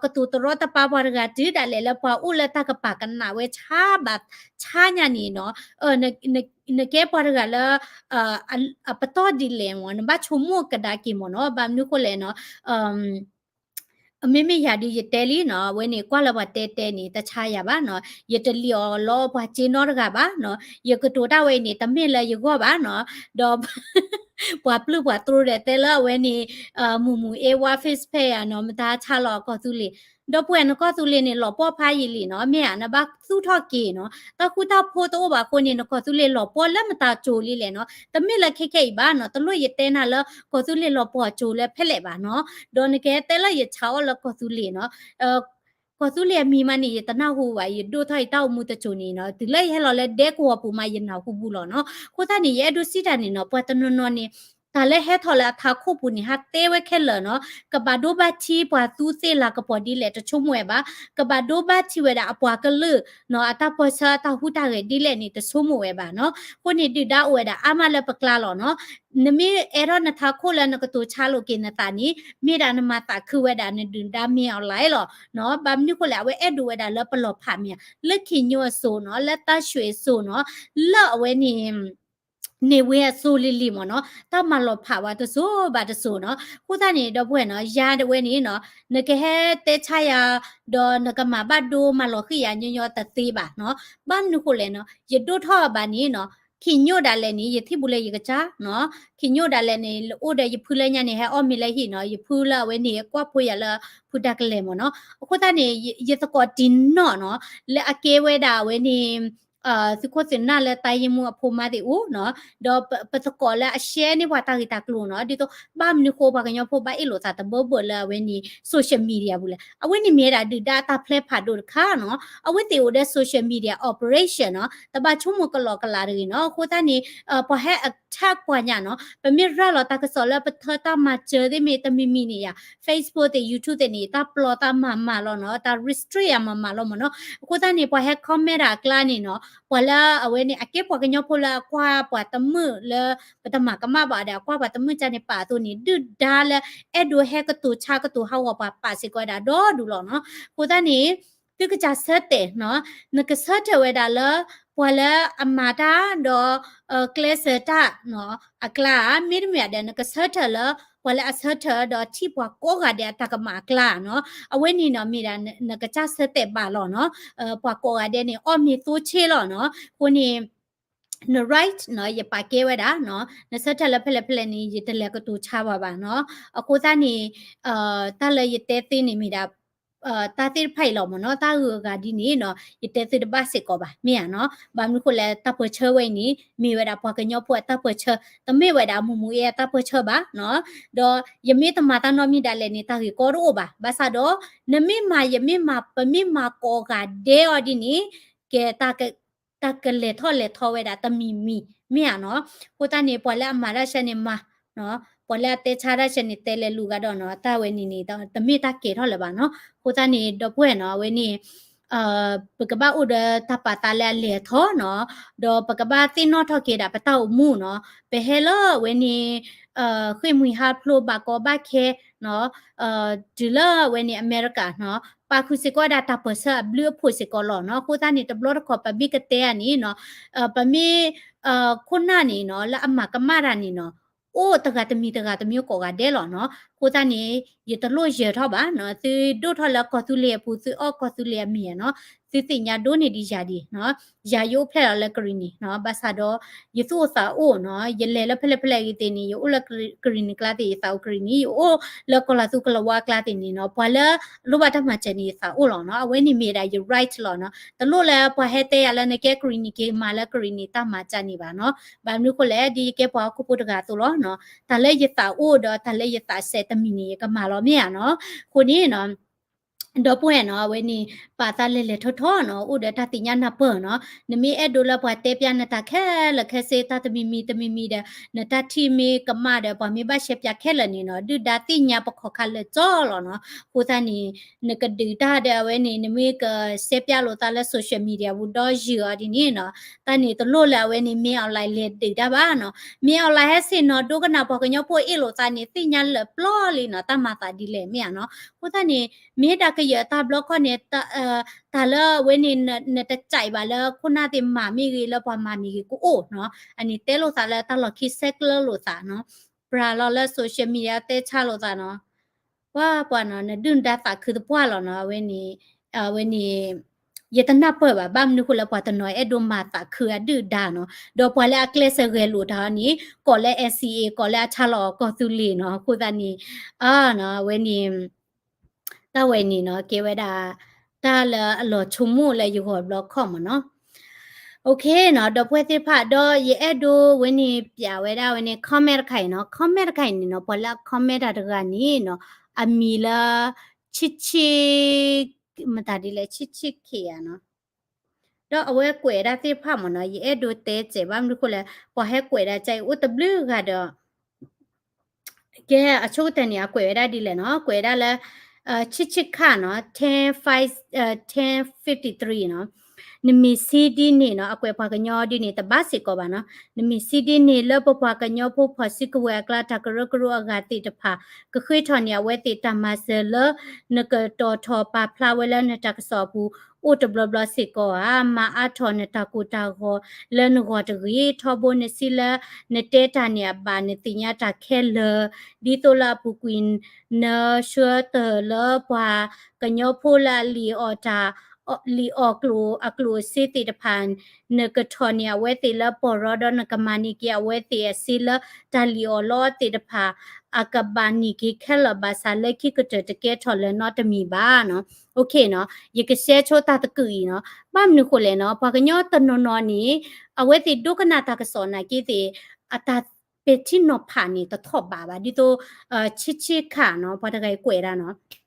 ကတိၤတရီတပါပှၤတဂၤ တုၤဒၣ်လဲာ်လၢပှၤအိၣ်လၢတၢ်ကပာ်ကနၣ်ဝဲဆါဘၣ်ဆါညါန့ၣ်နီၤ, နကဲပှၤတဂၤလၢ အပတီၢ်ဒ်လဲၣ်မ့ၢ် နဘၣ်ဆိကမိၣ်ကဒါက့ၤမ့ၢ်နီၤ, ဘၣ်မနုၤဃိလဲၣ်နီၤ မ့မ့ၢ်ယၤဒုးယတဲလံနီၤ, အဝဲန့ၣ် ကွၢ်လၢပှၤတဲတဲန့ၣ် တဆါယၤဘၣ်နီၤ, ယတလံၣ်အီၣ်လီအီၣ်ပှၤစ့နီတဂၤဘၣ်နီၤ, ယကတိၤတၢ်ဝဲအံၤန့ၣ် တမ့ၢ်လၢယဂီၢ်ဘၣ်နီၤ, ဒီး ပှၤပျုၢ်ပှၤတြိဒီးတဲလၢအဝဲန့ၣ် မူးမူးအဲဝါ Facebook ယၤနီၤ, မတၤဆါလီၤအကီၢ်သူလ့ၤ, ဒီပုၢ်ဝဲၢ် နကီၢ်သူလ့ၤန့ၣ် လီၤပှီၢ်ဖးယံာ်လံနီၤ, မ့ၢ်ဧါ နဘၣ်သူၣ်ထီၣ်က့ၤနီၤ, တၢ်ဃူတၢ်ဖိးတအိၣ်ဘၣ်အဃိန့ၣ် နကီၢ်သူလ့ၤလီၤပှီၢ်လၢမတၤကၠိၤလံလဲၣ်နီၤ, တမ့ၢ်လၢခဲခဲအံၤဘၣ်နီၤ, တလိၣ်ယတဲနၤလၢကီၢ်သူလ့ၤလီၤပှီၢ်ကၠိၤလၢဖဲလဲၣ်ဘၣ်နီၤ, ဒီးနကတဲလၢယဆါအီၣ်လၢကီၢ်သူလ့ၤနီၤ ကီၢ်သူလ့ၤအမံၤမးန့ၣ် ယတနၢ်ဟူဘၣ်, ယဒိၣ်ထီၣ်ယတၢ်အိၣ်မူတစိၤန့ၣ်နီၤ, တုၤလၢယဟဲလီၤလၢဒဲကဝီၤပူၤမး ယနၢ်ဟူဘူးလီၤနီၤ. အဃိသတးန့ၣ် ယအဲၣ်ဒိးစံးတၢ်န့ၣ်နီၤ, ပှၤတနီၤနီၤန့ၣ် တၢ်လၢဟဲထီၣ်လၢအထးခိၣ်ပူၤန့ၣ် ဟးတဲဝဲခဲလၢာ်နီၤ, ကဘၣ်ဒိဘၣ်ထံးပှၤသူသ့ၣ်လၤကပီၤဒ်လဲၣ် တဆိကမိၣ်ဝဲဘၣ်, ကဘၣ်ဒိဘၣ်ထံးဝဲဒၣ်အပှၤကလုာ်နီၤ အတၢ်ပၢၢ်ဆၢအတၢ်ဟူးတၢ်ဂဲၤဒ်လဲၣ်န့ၣ် တဆိကမိၣ်ဝဲဘၣ်နီၤ. အဃိန့ၣ် ဒုၣ်ဒါအိၣ်ဝဲဒၣ်အါမးလၢပကျါလီၤနီၤ. နမ့ၢ်အဲၣ်ထီၣ်နထးခိၣ်လၢနကတိၤဆါလိာ်က့ၤနသးန့ၣ် မ့ၢ်ဒၣ်နမၤသးခုဝဲဒၣ်နဒုၣ်ဒါမ့ၢ်အီၤလၢလီၤနီၤ. ဘၣ်မနုၤဃိလဲၣ် အဝဲအဲၣ်ဒိးဝဲဒၣ်လၢပလီၤဖးမ့ၢ်ဧါ, လၢခံညိအစိၤနီၤ, လၢတၢ်ရွှ့ၣ်အစိၤနီၤ, လၢအဝဲန့ၣ် န့ၢ်ဝ့အစိၤလံၤလံၤမ့ၢ်နီၤ, တၢ်မၤလီၤဖးဝဲတစိၤဘၣ်တစိၤနီၤ. အဃိသတးန့ၣ် ဒီပုၢ်ဝဲၢ်နီၤ, ယၤတဝဲန့ၣ်နီၤ, နကဟဲတဲဆါယၤ ဒီးနကမၤဘၣ်ဒိမၤလီၤဃံၤယၤညီညီတသ့ဘၣ်နီၤ. ဘၣ်မနုၤဃိလဲၣ်နီၤ, ယဒိၣ်ထီၣ်ဘၣ်န့ၣ်နီၤ, ခံညိဒၣ်လဲာ်န့ၣ် ယထံၣ်ဘူးလၢယကစၢ်နီၤ, ခံညိဒၣ်လဲာ်န့ၣ် လၢအိၣ်ဒီးယဖုလၢညါန့ၣ် ဟဲအီၣ်မ့ၤလၢဟံၣ်နီၤ, ယဖုလၢအဝဲန့ၣ် ကွၢ်ဖိယၤလၢဖုတၢ်ကလဲၤမ့ၢ်နီၤ. အဃိသတးန့ၣ် ယသကိးတံၢ်နီၣ်နီၤ, လၢအကဲဝဲဒၣ်အဝဲန့ၣ် သုးခိၣ်သုးနၢ်လၢတၢ်ယ့မူအဖိမါသ့ၣ်အိၣ်နီၤ, ဒီးပသကိးလၢအရှဲန့ၢ်ပှၤတၢ်ဂ့ၢ်တၢ်ကျိၤနီၤ, ဒ်သိး ဘၣ်မနုၤဃိပှၤကညီဖိဘၣ်အ့ၣ်လိာ်သးတဘၢဘၢလၢအဝဲန့ၣ် social media ပူၤလဲၣ်. အဝဲန့ၣ်မ့ၢ်ဝဲဒၣ်ဒုၣ်ဒါအတၢ် plan ဖးဒိၣ်တခါနီၤ, အဝဲသ့ၣ်အိၣ်ဒီး social media operation နီၤ, တဘၣ်ဆိကမိၣ်ကလီကလးတဂ့ၤနီၤ. အဃိသတးန့ၣ် ပှၤဟဲ attack ပှၤညါနီၤ, ပမ့ၢ်ရၤလီၤတၢ်ကစီၣ်လၢပထၢတၢ်မၤစၢၤသ့ၣ်မ့ၢ်တမံၤမံၤန့ၣ်ယၤ Facebook သ့ၣ် YouTube သ့ၣ်န့ၣ် တၢ်ပျီတၢ်မၤမၤလီၤနီၤ, တၢ် restrict ယၤမၤမၤလီၤမ့ၢ်နီၤ. အဃိသတးန့ၣ် ပှၤဟဲ comment ဒၣ်အကျါန့ၣ်နီၤ, ပှၤလၢအဝဲန့ၣ် အကဲပှၤကညီဖိလၢအကွၢ်ပှၤတမုာ်လၢ ပတမၤကမၣ်ဘၣ်ဒီး အကွၢ်ပှၤတမုာ်ကၢ်န့ၣ် ပာ်အသိးန့ၣ် ဒုၣ်ဒါလၢအဲၣ်ဒိးဟဲကတိၤဆါကတိၤဟးဂီၤပှၤပာ်စ့ၢ်ကီးဝဲဒၣ်ဒီဒူၣ်လီၤနီၤ. အဃိသတးန့ၣ် သုကစၢ်ဆၢတဲာ်နီၤ, နကဆၢထၢၣ်ဝဲဒၣ်လၢ ပှၤလၢအမၤတၢ်ဒီး ကျဲးစၢးတၢ်နီၤ အကျါဧါ, မ့တမ့ၢ်ဒီး နကဆၢထၢၣ်လၢ ပှၤလၢအဆၢထၢၣ်ဒီးထံၣ်ပှၤကိးဂၤဒဲးအတၢ်ကမၣ်အကျါနီၤ. အဝဲန့ၣ်နီၤ မ့ၢ်ဒၣ်နကစၢ်ဆၢတဲာ်ဘၣ်လီၤနီၤ. ပှၤကိးဂၤဒဲးန့ၣ် အီၣ်မ့ၤသိဆ့လီၤနီၤ. အဃိန့ၣ် န right နီၤ, ယပာ်ကဲဝဲဒၣ်နီၤ, နဆၢထၢၣ်လၢဖဲလဲၣ်ဖဲလဲၣ်န့ၣ် ယတလဲၤကတိၤဆါဘၣ်ဘၣ်နီၤ. အဃိသတးန့ၣ် တၢ်လၢယတဲသ့န့ၣ်မ့ၢ်ဒၣ် တၢ်သ့ၣ်တဖၣ်အံၤလီၤမ့ၢ်နီၤ, တၢ်ဂုၤအဂၤဒ်န့ၣ်နီၤ ယတဲသုတဘၣ်စ့ၢ်ကီးဘၣ် မ့ၢ်ဧါနီၤ. ဘၣ်မနုၤဃိလဲၣ် တၢ်ပၢၢ်ဆၢဝဲအံၤန့ၣ် မ့ၢ်ဝဲဒၣ်ပှၤကညီဖိအတၢ်ပၢၢ်ဆၢ, တမ့ၢ်ဝဲဒၣ်မူးမူးအ့အတၢ်ပၢၢ်ဆၢဘၣ်နီၤ. ဒီးယမ့ၢ်တမၤတၢ်နီတမံၤဒၣ်လဲာ်န့ၣ် တၢ်ဂ့ၢ်ကီတအိၣ်ဘၣ်. ဘၣ်ဆၣ်ဒီး နမ့ၢ်မၤယမ့ၢ်မၤ ပမ့ၢ်မၤကိးဂၤဒဲးအီၤဒ်န့ၣ် ကဲ တၢ်ကလဲၤထီၣ်လဲၤထီဝဲဒၣ်တမံၤမံၤ မ့ၢ်ဧါနီၤ. အဃိသတးန့ၣ် ပှၤလၢအမၤတၢ်ဆၢန့ၣ်မၤ, ပှၤလၢအတဲဆါတၢ်ဆၢန့ၣ် တဲလဲၤလူၤဂၤဒီးနီၤ, တၢ်ဝဲန့ၣ်န့ၣ် တမ့ၢ်တၢ်ကဲထီၣ်လၢၤဘၣ်နီၤ. အဃိသတးန့ၣ် ဒီပုၢ်ဝဲၢ်နီၤ အဝဲန့ၣ် ပကဘၣ်အိၣ်ဒီးတၢ်ပာ်သးလၢအလဲၤအထီနီၤ, ဒီးပကဘၣ်သ့ၣ်နီၣ်ထီၣ်က့ၤဒၣ်ပတၢ်အိၣ်မူနီၤ, ပဟဲလၢအဝဲန့ၣ် ဃ့ၢ်မှံဟးဖျိးဘၣ်ကီဘၣ်ခဲနီၤ, တုၤလၢအဝဲန့ၣ်အမဲရကၤနီၤ, ပာ်ဃုာ်စ့ၢ်ကီးဝဲဒၣ်တၢ်ပၢၢ်ဆၢအဘျုးအဖှိၣ်စ့ၢ်ကီးလီၤနီၤ. အဃိသတးန့ၣ် တဘျီတခီၣ်ပမ့ၢ်ကတဲဧါန့ၣ်နီၤ, ပမ့ၢ် ခိၣ်နၢ်န့ၣ်နီၤ လၢအမၤကမၣ်တၢ်န့ၣ်နီၤ, အိၣ်တဂၤတမံၤတဂၤတမံၤကိးဂၤဒဲးလီၤနီၤ. အဃိသတးန့ၣ် ယတလိၣ်ယၢၤထီၣ်ဘၣ်နီၤ, သုဒိၣ်ထီၣ်လၢကီၢ်သူလ့ၤအပူၤ သုအီၣ်ကီၢ်သူလ့ၤအမံၤနီၤ, သုသ့ၣ်ညါဒိၣ်န့ၢ်ဒံးယၤဒံးနီၤ. ယၤယအိၣ်ဖျဲၣ်လီၤလၢကရံၣ်နံၤနီၤ, ဘၣ်ဆၣ်ဒီး ယသူၣ်အိၣ်သးအိၣ်နီၤ, ယလဲၤလၢဖဲလဲၣ်ဖဲလဲၣ်ဂ့ၤသ့ၣ်န့ၣ် ယအိၣ်လၢကရံၣ်နံၤကျါသ့ၣ် ယသးအိၣ်ကရံၣ်နံၤ, ယအိၣ်လၢကီၢ်လၤသူကလၤဝါကျါသ့ၣ်န့ၣ်နီၤ, ပှၤလၢအလိၣ်ဘၣ်တၢ်မၤစၢၤန့ၣ် ယသးအိၣ်လီၤနီၤ. အဝဲန့ၣ်မ့ၢ်ဒၣ်ယ right လီၤနီၤ. တလိၣ်လၢပှၤဟဲတဲယၤလၢနကဲကရံၣ်နံၤက့ၤမၤလၢကရံၣ်နံၤတၢ်မၤစၢၤန့ၣ်ဘၣ်နီၤ. ဘၣ်မနုၤအဃိလဲၣ်, ဒ်ယကဲပှၤဟီၣ်ခိၣ်ဖိတဂၤအသိးလီၤနီၤ. တၢ်လၢယသးအိၣ်ဒီးတၢ်လၢယသးစဲးတမံၤန့ၣ် ယကမၤလီၤမ့ၢ်ဧါနီၤ. အဃိန့ၣ်နီၤ ဒီပုၢ်ဝဲၢ်နီၤ, အဝဲန့ၣ် ပာ်သးလဲၤလဲၤထီၣ်ထီၣ်နီၤ, အိၣ်ဒီးတၢ်သ့ၣ်ညါနၢ်ပၢၢ်နီၤ. နမ့ၢ်အဲၣ်ဒိးလၢပှၤတဲပျးနတၢ်ခဲလၢာ်ခဲဆ့ တၢ်တမံၤမံၤတမံၤမံၤဒီး နတၢ်ထံၣ်မ့ၢ်ကမၣ်ဒီး ပှၤမ့ၢ်ဘၣ်ရှဲပျးခဲလၢာ်န့ၣ်နီၤ, ဒုၣ်ဒါသ့ၣ်ညါပခီၣ်ခါလၢာ်ကၠီလီၤနီၤ. အဃိသတးန့ၣ် နကဒုးတၢ်ဒီးအဝဲန့ၣ် နမ့ၢ်ကရှဲပျးလိာ်သးလၢ social media ပူၤဒီးယုာ်အီၤဒ်န့ၣ်နီၤ, တၢ်န့ၣ်တလိၣ်လၢအဝဲန့ၣ် မင်းအောင်လှိုင် လဲၤဒုးတၢ်ဘၣ်နီၤ. မင်းအောင်လှိုင် ဟဲဆ့ၣ်နီၤဒိကနၣ်ပှၤကညီဖိအ့ၣ်လိာ်သးန့ၣ် သ့ၣ်ညါလၢာ်ပျီလံနီၤ, တၢ်မၤသးဒ်လဲၣ်မ့ၢ်ဧါနီၤ. အဃိသတးန့ၣ် မ့ၢ်တၢ်ကယၢၤတၢ်ဘျီခီန့ၣ် တၢ်လၢအဝဲန့ၣ် နတစဲးဘၣ်လၢခိၣ်နၢ်သ့ၣ်မၤမ့ၢ်ဂ့ၤ လၢပှၤမၤမ့ၢ်ဂ့ၤကအိၣ်နီၤ. အန့ၣ်တဲလိာ်သးလၢတၢ်လီၢ်ခံဆဲးကျၢလိာ်သးနီၤ. ပြးလီၤလၢ social media တဲဆါလိာ်သးနီၤ. ပှၤပှၤနီၤ နဒုၣ်နဒါသးခုတပှၢ်လီၤနီၤ. အဝဲန့ၣ် အဝဲန့ၣ် ယတနၢ်ပၢၢ်ဘၣ် ဘၣ်မနုၤအဃိလၢပှၤတနီၤအဲၣ်ဒိးမၤသးခုအဒုၣ်အဒါနီၤ. ဒီးပှၤလၢအကျဲးစၢးဂဲၤလိာ်တၢ်အီၤန့ၣ် ကိးလၢ NCA ကိးလၢအဆါလီၤအီၤကီၢ်သူလ့ၤနီၤ. အဃိသတးန့ၣ် အနီၤ အဝဲန့ၣ် တၢ်ဝဲန့ၣ်နီၤ ကဲဝဲဒၣ် တၢ်လၢအလီၤဆိကမိၣ်လၢယဂီၢ်ဘျီခီမ့ၢ်နီၤ. အိၣ်ခ့နီၤ ဒီပုၢ်ဝဲၢ်သ့ၣ်တဖၣ် ဒီးယအဲၣ်ဒိးဝဲန့ၣ် ပျးဝဲဒၣ်ဝဲန့ၣ် comment တခါအံၤနီၤ. comment တခါအံၤန့ၣ်နီၤ ပှၤလၢအ comment တၢ်တဂၤန့ၣ်နီၤ အမံၤလၢ ဆံဆံ မတၤဒ်လဲၣ် ဆံဆံခ့ဧါနီၤ. ဒီးအဝဲကွဲးဒၣ်သ့ၣ်တဖၣ်မ့ၢ်နီၤ ယအဲၣ်ဒိးတဲစဲး ဘၣ်မနုၤအဃိလဲၣ် ပှၤဟဲကွဲးဒၣ်ကအံၤအိၣ်တဘျုးဂၤဒီး ကဲ အဆိကတၢၢ်န့ၣ် အကွဲးဝဲဒၣ်ဒ်လဲၣ်နီၤ ကွဲးဝဲဒၣ်လၢ ဆံဆံခါနီၤ ten five, ten fifty three နီၤ. နမ့ၢ်စံးဒ်န့ၣ်နီၤ အကွဲးပှၤကညီဒ်န့ၣ် တဘၣ်စ့ၢ်ကီးဘၣ်နီၤ. နမ့ၢ်စံးဒ်န့ၣ် လၢပပှၤကညီဖိဖီၣ်စုကဝဲၤအကျါ တၢ်ကရၢကရိအဂၤသ့ၣ်တဖၣ် ကဃ့ထီၣ်န့ၢ်အဝဲသ့ၣ်တၢ်မၤစၢၤလၢ နကတီၤထီၣ်ပာ်ဖျါဝဲလၢနတၢ်ကစီၣ်အပူၤ အိၣ်တဘျီဘျီစ့ၢ်ကီးဧါ. မၤအါထီၣ်နတၢ်ကိၢ်တၢ်ဂီၤလၢနဂီၢ်တဂ့ၤ. ထီဘိနစံးလၢ နတဲတၢ်န့ၣ်အဘၣ် နသ့ၣ်ညါတၢ်ခဲလၢာ် ဒ်သိးလၢအပူၤကွံာ် နဆှၢတၢ်လၢပှၤကညီဖိလၢအလံၣ်အီၣ်တၢ် လံၣ်အီၣ်ကျိၣ်အကျိၣ်အစ့သ့ၣ်တဖၣ် နကထီၣ်န့ၢ်အဝဲသ့ၣ်လၢပီၢ်ရီဒီး နကမၤန့ၢ်က့ၤအဝဲသ့ၣ်အစ့လၢတၢ်လံၣ်အီၣ်လီအီၣ်သ့ၣ်တဖၣ် အကဘၣ်န့ၢ်က့ၤခဲလၢာ်ဘၣ်ဆၣ် လၢခံကတၢၢ်တကဲထီၣ်လၢၤနီတမံၤဘၣ်နီၤ. အိၣ်ခ့နီၤ ယကရှဲဆိတၢ်သကုၤအံၤနီၤ ဘၣ်မနုၤဃိလဲၣ်နီၤ ပှၤကညီတနီၤနီၤန့ၣ် အဝဲသ့ၣ်ဒိကနၣ်တၢ်ကစီၣ်နာ်က့သ့ၣ် အတၢ်ပဲာ်ထံနီၤဖးန့ၣ် တထီၣ်ဘးဘၣ် ဒ်သိး ဆံးဆံးခါနီၤ ပှၤတဂၤအံၤကွဲးဒၣ်နီၤ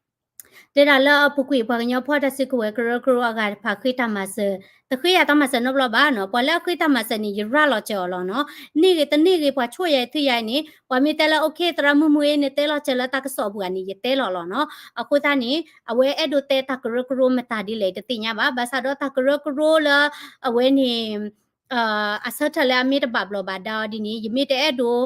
တဲဒၣ်လၢအပူၤကွံာ် ပှၤကညီဖီၣ်တၢ်စုကဝဲၤကရၢကရိအဂၤတဖၣ်ဃ့တၢ်မၤစၢၤ တဃ့ယၤတၢ်မၤစၢၤနီတဘျီဘၣ်နီၤ ပှၤလၢအဃ့တၢ်မၤစၢၤန့ၣ် ယရၤလီၤစၢၤအီၤလီၤနီၤ န့ၢ်ဂ့ၤတန့ၢ်ဂ့ၤ ပှၤဆိၣ်ယၤထုယၤန့ၣ် ပှၤမ့ၢ်တဲလၢ အိၣ်ခ့ သရၣ်မုၢ်မုၢ်အ့ နတဲလီၤစၢၤလၢတၢ်ကစီၣ်ပူၤဂၤန့ၣ် ယတဲလီၤလီၤနီၤ အဃိသတးန့ၣ် အဝဲအဲၣ်ဒိးတဲတၢ်ကရၢကရိမတၤဒ်လဲၣ် တသ့ၣ်ညါဘၣ် ဘၣ်ဆၣ်ဒီးတၢ်ကရၢကရိလၢ အဝဲန့ၣ် အဆၢထၢၣ်လၢအမ့ၢ်တဘၣ်ဘျီးဘၣ်ဒါအီၤဒ်န့ၣ် ယမ့ၢ်တအဲၣ်ဒိး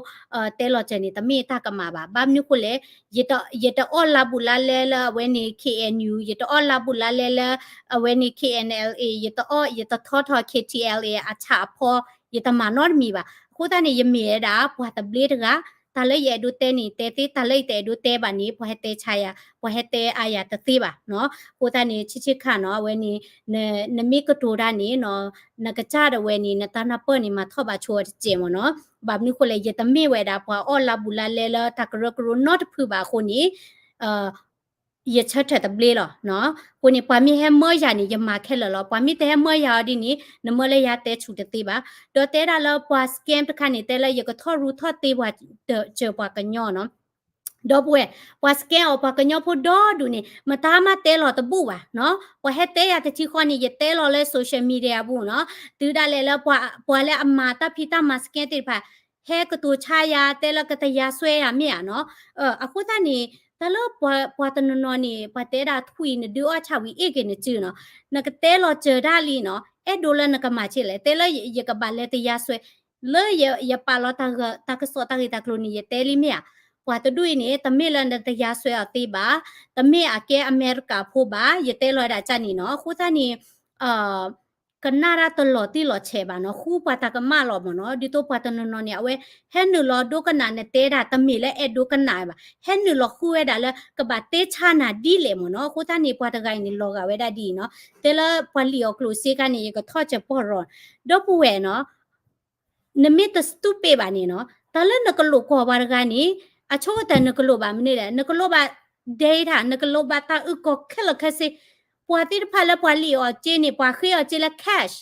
တဲလီၤစၢၤန့ၣ် တမ့ၢ်တၢ်ကမၣ်ဘၣ် ဘၣ်မနုၤဃိလဲၣ် ယတအီၣ်လါဘူးလါလဲလၢအဝဲန့ၣ် K N U ယတအီၣ်လါဘူးလါလဲလၢ အဝဲန့ၣ် K N L A ယတအီၣ် ယတထီထီၣ် K T L A အဆၣ်အဖီ ယတမၤနီတမံၤဘၣ် အဃိသတးန့ၣ် ယမ့ၢ်ဝဲဒၣ် ပှၤသဘျ့တဂၤ တၢ်လၢယအဲၣ်ဒိးတဲန့ၣ် တဲသ့ တၢ်လၢယတအဲၣ်ဒိးတဲဘၣ်န့ၣ် ပှၤဟဲတဲဆါယၤ ပှၤဟဲတဲအါယၤတသ့ဘၣ်နီၤ အဃိသတးန့ၣ် ဆံးဆံးခါနီၤ အဝဲန့ၣ် နမ့ၢ်ကတိၤတၢ်န့ၣ်နီၤ နကစၢ်ဒၣ်ဝဲန့ၣ် နတၢ်နၢ်ပၢၢ်န့ၣ် မၤထီၣ်ဘးဆိအီၤတစဲးမ့ၢ်နီၤ ဘၣ်မနုၤဃိလဲၣ် ယတမ့ၢ်ဝဲဒၣ် ပှၤအီၣ်လါဘူးလါလဲလၢတၢ်ကရၢကရိနီတဖုဘၣ်အဃိန့ၣ် ယဆၢထၢၣ်သဘျ့လီၤနီၤ အဃိန့ၣ် ပှၤမ့ၢ်ဟဲမၢယၤန့ၣ် ယမၤခဲလၢာ်လီၤ ပှၤမ့ၢ်တဟဲမၢယၤအီၤဒ်န့ၣ် နမၢလၢယၤတဲဆူၣ်တသ့ဘၣ် ဒီးတဲဒၣ်လၢပှၤ scam တခါန့ၣ် တဲလၢယကထီၣ်ရူထီၣ်သ့ပှၤ စၢၤပှၤကညီနီၤ ဒီပုၢ်ဝဲၢ် ပှၤ scam အီၤပှၤကညီဖိဒီဒူၣ်န့ၣ် မတၤမးတဲလီၤတဘူၣ်ဘၣ်နီၤ ပှၤဟဲတဲယၤတထံဃီန့ၣ် ယတဲလီၤလၢ social media ပူၤနီၤ တုၤဒၣ်လဲာ်လၢ ပှၤလၢအမၤတၢ်ဖံးတၢ်မၤ scam သ့ၣ်တဖၣ် ဟဲကတိၤဆါယၤ တဲလၢကတရားစွဲယၤမ့ၢ်ဧါနီၤ အဃိသတးန့ၣ် တၢ်လၢပှၤတနီၤနီၤန့ၣ် ပှၤတဲဒၣ်ထွံၣ်နဒုးအီၣ်ဆၣ်ဝံၤအ့ၣ်က့ၤနစုနီၤ နကတဲလီၤစၢၤဒၣ်လံနီၤ အဲၣ်ဒိးလၢနကမၤဆ့လဲၣ် တဲလၢယကဘၣ်လဲၤတရားစွဲ လၢယပာ်လီၤတၢ်ကစီၣ်တၢ်ဂ့ၢ်တၢ်ကျိၤန့ၣ် ယတဲလံမ့ၢ်ဧါ ပှၤတဒူၣ်အံၤန့ၣ် တမ့ၢ်လၢနတရားစွဲအီၤသ့ဘၣ် တမ့ၢ်အကဲအမဲရကၤဖိဘၣ် ယတဲလီၤဒၣ်ကၢ်န့ၣ်နီၤ အဃိသတးန့ၣ် ကနၣ်တၢ်တလီၤတံၢ်လီၤဆဲးဘၣ်နီၤ, ဃုပှၤတၢ်ကမၣ်လီၤမ့ၢ်နီၤ. ဒ်သိးပှၤတနီၤနီၤန့ၣ် အဝဲဟဲနုာ်လီၤဒိကနၣ်နတဲဒၣ် တမ့ၢ်လၢအဲၣ်ဒိကနၣ်ဘၣ်, ဟဲနုာ်လီၤဃုဝဲဒၣ်လၢ ကဘၣ်တဲဆါနၤဒ်လဲၣ်မ့ၢ်နီၤ. အဃိသတးန့ၣ် ပှၤတဂၤအံၤန့ၣ် လီၤဂာ်ဝဲဒၣ်ဒ်အံၤနီၤ, တဲလၢပှၤလံၣ်အီၤကျိၣ်စ့ခါန့ၣ် ယကထီၣ်စၢၤပီၢ်ရီၤ, ဒီပုၢ်ဝဲၢ်နီၤ နမ့ၢ်တ stupid ဘၣ်န့ၣ်နီၤ, တၢ်လၢနကလိာ်ကွီၢ်ပှၤတဂၤန့ၣ် အဆိကတၢၢ်နကလိာ်ဘၣ်မနုၤလဲၣ်, နကလိာ်ဘၣ် data, နကလိာ်ဘၣ်တၢ်အုၣ်ကီၤခဲလၢာ်ခဲဆ့, ပှၤသ့ၣ်တဖၣ်လၢပှၤလံၣ်အီၤစ့န့ၣ် ပှၤဃ့အီၤစ့လၢ cash,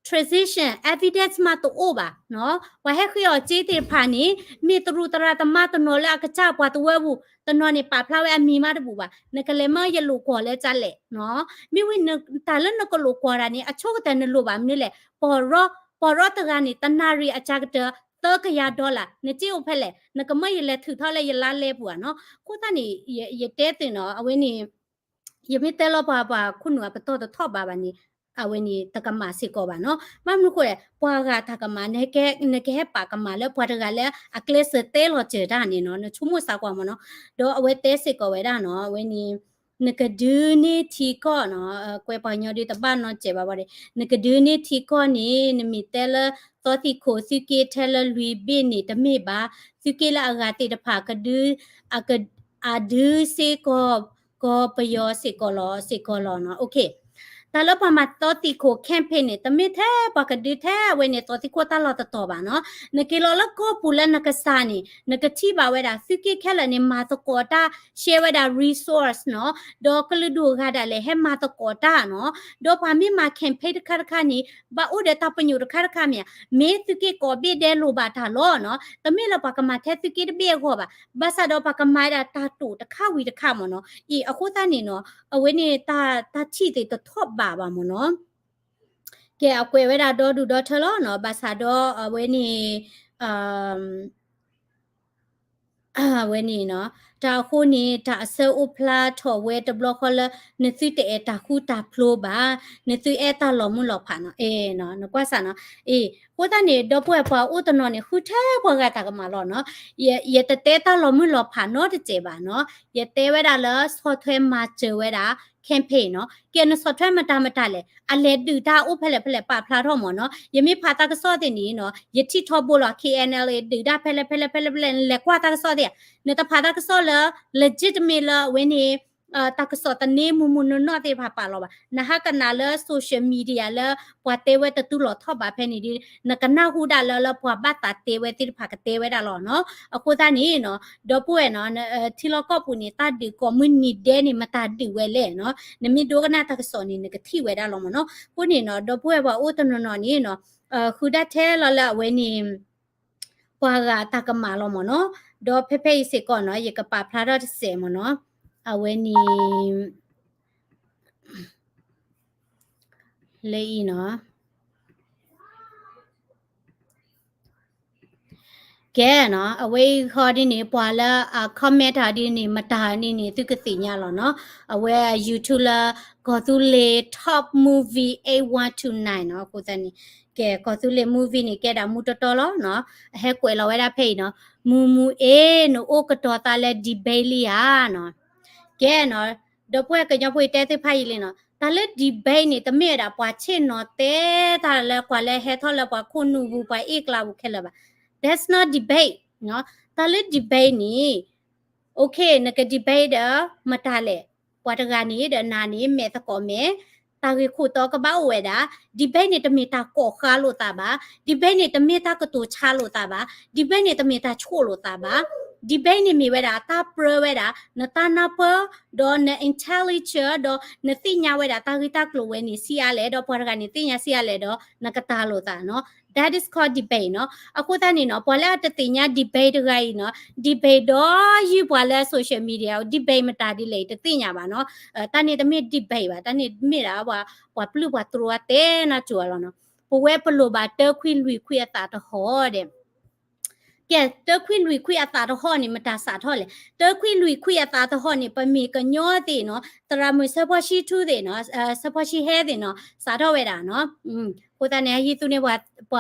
transaction, evidence မးတအိၣ်ဘၣ်နီၤ. ပှၤဟဲဃ့အီၤစ့သ့ၣ်တဖၣ်န့ၣ် မ့ၢ်တရူးတရၤတမါတနီၤလၢအကစၢ်ပှၤတဝၢပူၤ, တနီၤန့ၣ် ပာ်ဖျါဝဲအမံၤမးတဘူၣ်ဘၣ်, နကလဲၤမၢယလိာ်ကွီၢ်လၢကလဲၣ်နီၤ. မ့ၢ်ဝံၤ တၢ်လၢနကလိာ်ကွီၢ်တၢ်န့ၣ် အဆိကတၢၢ်နလိာ်ဘၣ်မနုၤလဲၣ်, ပီၢ်ရီ ပီၢ်ရီတဂၤန့ၣ် တနၣ်ရံၣ်အစှၤကတၢၢ် သၢကယၤ dollar, နစ့အိၣ်ဖဲလဲၣ်, နကမၢယလဲၤထုးထီၣ်လၢယလါလဲပူၤဧါနီၤ. အဃိသတးန့ၣ် ယတဲသုနီၤ, အဝဲန့ၣ် ယမ့ၢ်တဲလီၤပှၤ ပှၤခိၣ်နူာ်အပတီၢ်တထီၣ်ဘးဘၣ်န့ၣ် အဝဲန့ၣ်တကမၣ်စ့ၢ်ကီးဘၣ်နီၤ. ဘၣ်မနုၤဃိလဲၣ်, ပှၤဂၤတၢ်ကမၣ် နကဟဲပာ်ကမၣ်လၢပှၤတဂၤလၢအကျဲးစၢးတဲလီၤစၢၤတၢ်န့ၣ်နီၤ, နဆိကမိၣ်သးကွၢ်မ့ၢ်နီၤ. ဒီးအဝဲတဲစ့ၢ်ကီးဝဲဒၣ်နီၤ, အဝဲန့ၣ် နကဒုးန့ၢ်ထံကီၢ်နီၤ, ကွဲးပှၤကညီဒုးတဘၣ်နီတစဲးဘၣ်ဘၣ်ဒီး, နကဒုးန့ၢ်ထံကီၢ်န့ၣ် နမ့ၢ်တဲလၢသီသံၣ်ခိၣ်သုးက့ထဲလၢလွံၢ်ဘ့ၣ်န့ၣ်တမ့ၢ်ဘၣ်, သုးက့လၢအဂၤသ့ၣ်တဖၣ် ကဒုး အက အဒုးစ့ၢ်ကီး ကီၢ်ပယီၤစ့ၢ်ကီးလီၤ စ့ၢ်ကီးလီၤနီၤ. တၢ်လၢပှၤမၤသီသံၣ်ခိၣ် campaign န့ၣ် တမ့ၢ်ထဲပှၤကဒုးထဲအဝဲန့ၣ် သီသံၣ်ခိၣ်တၢ်လီၢ်တတီၤဘၣ်နီၤ. နက့ၤလီၤလၢကီၢ်ပူၤလၢနကစၢ်န့ၣ် နကထံၣ်ဘၣ်ဝဲဒၣ် သုးက့ခဲလၢာ်န့ၣ် မၤသကိးတၢ် share ဝဲဒၣ် resource နီၤ, ဒီးကလုာ်ဒူၣ်အဂၤဒၣ်လဲာ်ဟဲမၤသကိးတၢ်နီၤ, ဒီးပှၤမ့ၢ်မၤ campaign တခါတခါန့ၣ် ဘၣ်အိၣ်ဒီးတၢ်ပညိၣ်တခါတခါမ့ၢ်ဧါ, မ့ၢ်သုးက့ကိးဘ့ၣ်ဒဲးလိၣ်ဘၣ်တၢ်လီၤနီၤ, တမ့ၢ်လၢပှၤကမၤထဲသုးက့တဘ့ၣ်အဂီၢ်ဘၣ်, ဘၣ်ဆၣ်ဒီးပှၤကမၤဝဲဒၣ်တၢ်တိာ်တခါဝံၤတခါမ့ၢ်နီၤ. အံၤ အဃိသတးန့ၣ်နီၤ, အဝဲန့ၣ်တၢ် တၢ်ထံၣ်သ့ၣ်တထီၣ်ဘးဘၣ်မ့ၢ်နီၤ. ကဲ အကွဲးဝဲဒၣ်ဒီဒူၣ်ဒီထၢလီၤနီၤ, ဘၣ်ဆၣ်ဒီးအဝဲန့ၣ် အဝဲန့ၣ်နီၤ, တၢ်အဃိန့ၣ် တၢ်အဆၢအိၣ်ဖျါထီၣ်ဝဲတဘျီဃီလၢ နသုတအဲၣ်တၢ်ဃူတၢ်ဖိးဘၣ်, နသုအဲၣ်တၢ်လီၤမုၢ်လီၤဖးနီၤ, အဲၣ်နီၤ, နကွၢ်စၢ်နီၤ, အံၤ အဃိသတးန့ၣ် ဒီပုၢ်ဝဲၢ်ပှၤအိၣ်တနီၤန့ၣ် ဃုထဲပှၤဂၤတၢ်ကမၣ်လီၤနီၤ, ယ ယတတဲတၢ်လီၤမုၢ်လီၤဖးနီတစဲးဘၣ်နီၤ, ယတဲဝဲဒၣ်လၢဆီၣ်ထွဲမၤစၢၤဝဲဒၣ် campaign နီၤ, ကဲနဆီၣ်ထွဲမတၤမတၤလဲၣ်, အလဲၤဒုးတၢ်အိၣ်ဖဲလဲၣ်ဖဲလဲၣ်ပာ်ဖျါထီၣ်မ့ၢ်နီၤ, ယမ့ၢ်ဖးတၢ်ကစီၣ်သ့ၣ်န့ၣ်နီၤ, ယထံၣ်ထီဘိလီၤ K N L A ဒုးတၢ်ဖဲလဲၣ်ဖဲလဲၣ်ဖဲလဲၣ်ဖဲလဲၣ်, နလဲၤကွၢ်တၢ်ကစီၣ်သ့ၣ်ဧါ, နတဖးတၢ်ကစီၣ်လၢ legitimate လၢအဝဲန့ၣ် တၢ်ကစီၣ်သန့မူမူနီၢ်နီၢ်သ့ၣ်တဖၣ်ပာ်လီၤဘၣ်, နဟးကနၣ်လၢ social media လၢပှၤတဲဝဲတတူၢ်လိာ်ထီၣ်ဘးဖဲန့ၣ်ဒီး နကနၢ်ဟူဒၣ်လၢ လၢပှၤဘၣ်သးတဲဝဲသ့ၣ်တဖၣ်ကတဲဝဲဒၣ်လီၤနီၤ. အဃိသတးန့ၣ်နီၤ, ဒီပုၢ်ဝဲၢ်နီၤ, ထံလီၢ်ကီၢ်ပူၤန့ၣ် တၢ်ဒုးကိးမုၢ်နံၤဒဲးန့ၣ် မတၤဒုးဝဲလဲၣ်နီၤ, နမ့ၢ်ဒိကနၣ်တၢ်ကစီၣ်န့ၣ် နကထံၣ်ဝဲဒၣ်လီၤမ့ၢ်နီၤ. အဃိန့ၣ်နီၤ, ဒီပုၢ်ဝဲၢ်ပှၤအိၣ်တနီၤနီၤန့ၣ်နီၤ, ဃုဒၣ်ထဲလီၤလၢအဝဲန့ၣ် ပှၤဂၤတၢ်ကမၣ်လီၤမ့ၢ်နီၤ. ဒီးဖဲဖဲအံၤစ့ၢ်ကီးနီၤ, ယကပာ်ဖျါထီၣ်တစဲးမ့ၢ်နီၤ, အဝဲန့ၣ် လၢအံၤနီၤ, ကဲနီၤ, အဝဲအံၤဃီဒ်န့ၣ် ပှၤလၢအ comment တၢ်ဒ်န့ၣ် မတၤဒ်န့ၣ် သုကသ့ၣ်ညါလီၤနီၤ. အဝဲ YouTube လၢ ကီၢ်သူလ့ၤ top movie eight one two nine နီၤ. အဃိသတးန့ၣ် ကဲ ကီၢ်သူလ့ၤ movie န့ၣ် ကဲဒၣ်မူတီတီလီၤနီၤ. အဟဲကွဲးလီၤဝဲဒၣ်ဖဲအံၤနီၤ, မူမူအ့ၣ် နအိၣ်ကတီၤသးလၢ debate လံဧါနီၤ. ကဲနီၤ, ဒီပုၢ်ဝဲၢ်ကညီဖိအံၤတဲသ့ၣ်တဖၣ်အံၤလံနီၤ, တၢ်လၢ debate န့ၣ် တမ့ၢ်ဝဲဒၣ်ပှၤဆ့ၣ်နီၤတဲတၢ်လၢပှၤလၢဟဲထီၣ်လၢပှၤခိၣ်နူာ်ပူၤ ပှၤအ့ၣ်ကျါပူၤခဲလၢာ်ဘၣ်. That's not debate နီၤ. တၢ်လၢ debate န့ၣ် okay နက debate ဒီးမတၤလဲၣ်, ပှၤတဂၤန့ၣ်ဒီးနၤန့ၣ် မဲာ်သကိးမဲာ်, တၢ်ဂ့ၢ်ခိၣ်တီကဘၣ်အိၣ်ဝဲဒၣ်. debate န့ၣ် တမ့ၢ်တၢ်ကိးဃါလိာ်သးဘၣ်. debate န့ၣ် တမ့ၢ်တၢ်ကတိၤဆါလိာ်သးဘၣ်. debate န့ၣ် တမ့ၢ်တၢ်ဆိၣ်လိာ်သးဘၣ်. debate န့ၣ်မ့ၢ်ဝဲဒၣ်တၢ်ပြၢဝဲဒၣ် နတၢ်နၢ်ပၢၢ် ဒီးန intelligence ဒီးနသ့ၣ်ညါဝဲဒၣ်တၢ်ဂ့ၢ်တၢ်ကျိၤဝဲန့ၣ် ဆံးအါလဲၣ်, ဒီးပှၤတဂၤန့ၣ်သ့ၣ်ညါဆံးအါလဲၣ်ဒီး နကတာ်လိာ်သးနီၤ. That is called debate နီၤ. အဃိသတးန့ၣ်နီၤ, ပှၤလၢအတသ့ၣ်ညါ debate တဂၤအံၤနီၤ, debate ဒီးယုၢ်ပှၤလၢ social media debate မတၤဒ်လဲၣ်အံၤ တသ့ၣ်ညါဘၣ်နီၤ. တၢ်န့ၣ်တမ့ၢ် debate ဘၣ်, တၢ်န့ၣ်မ့ၢ်ဒၣ် ပှၤပျုၢ်ပှၤတြိၤအတဲနၢ်စိၤအလီၢ်နီၤ. ပဝဲပလိၣ်ဘၣ်တၢခွံလွံၢ်ခွံအသးတဟီၣ်ဒီး ကဲ တၢခွံလွံၢ်ခွံအသးတဟီၣ်န့ၣ် မတၤစးထီၣ်လဲၣ်. တၢခွံလွံၢ်ခွံအသးတဟီၣ်န့ၣ် ပမ့ၢ်ကညီသ့ၣ်နီၤ, သရၣ်မုၣ်စၢဖီဆံထူသ့ၣ်နီၤ, စၢဖီဆံဟဲသ့ၣ်နီၤ, စးထီၣ်ဝဲဒၣ်နီၤ. အဃိသတးန့ၣ် ဟံးသူန့ၣ် ပှ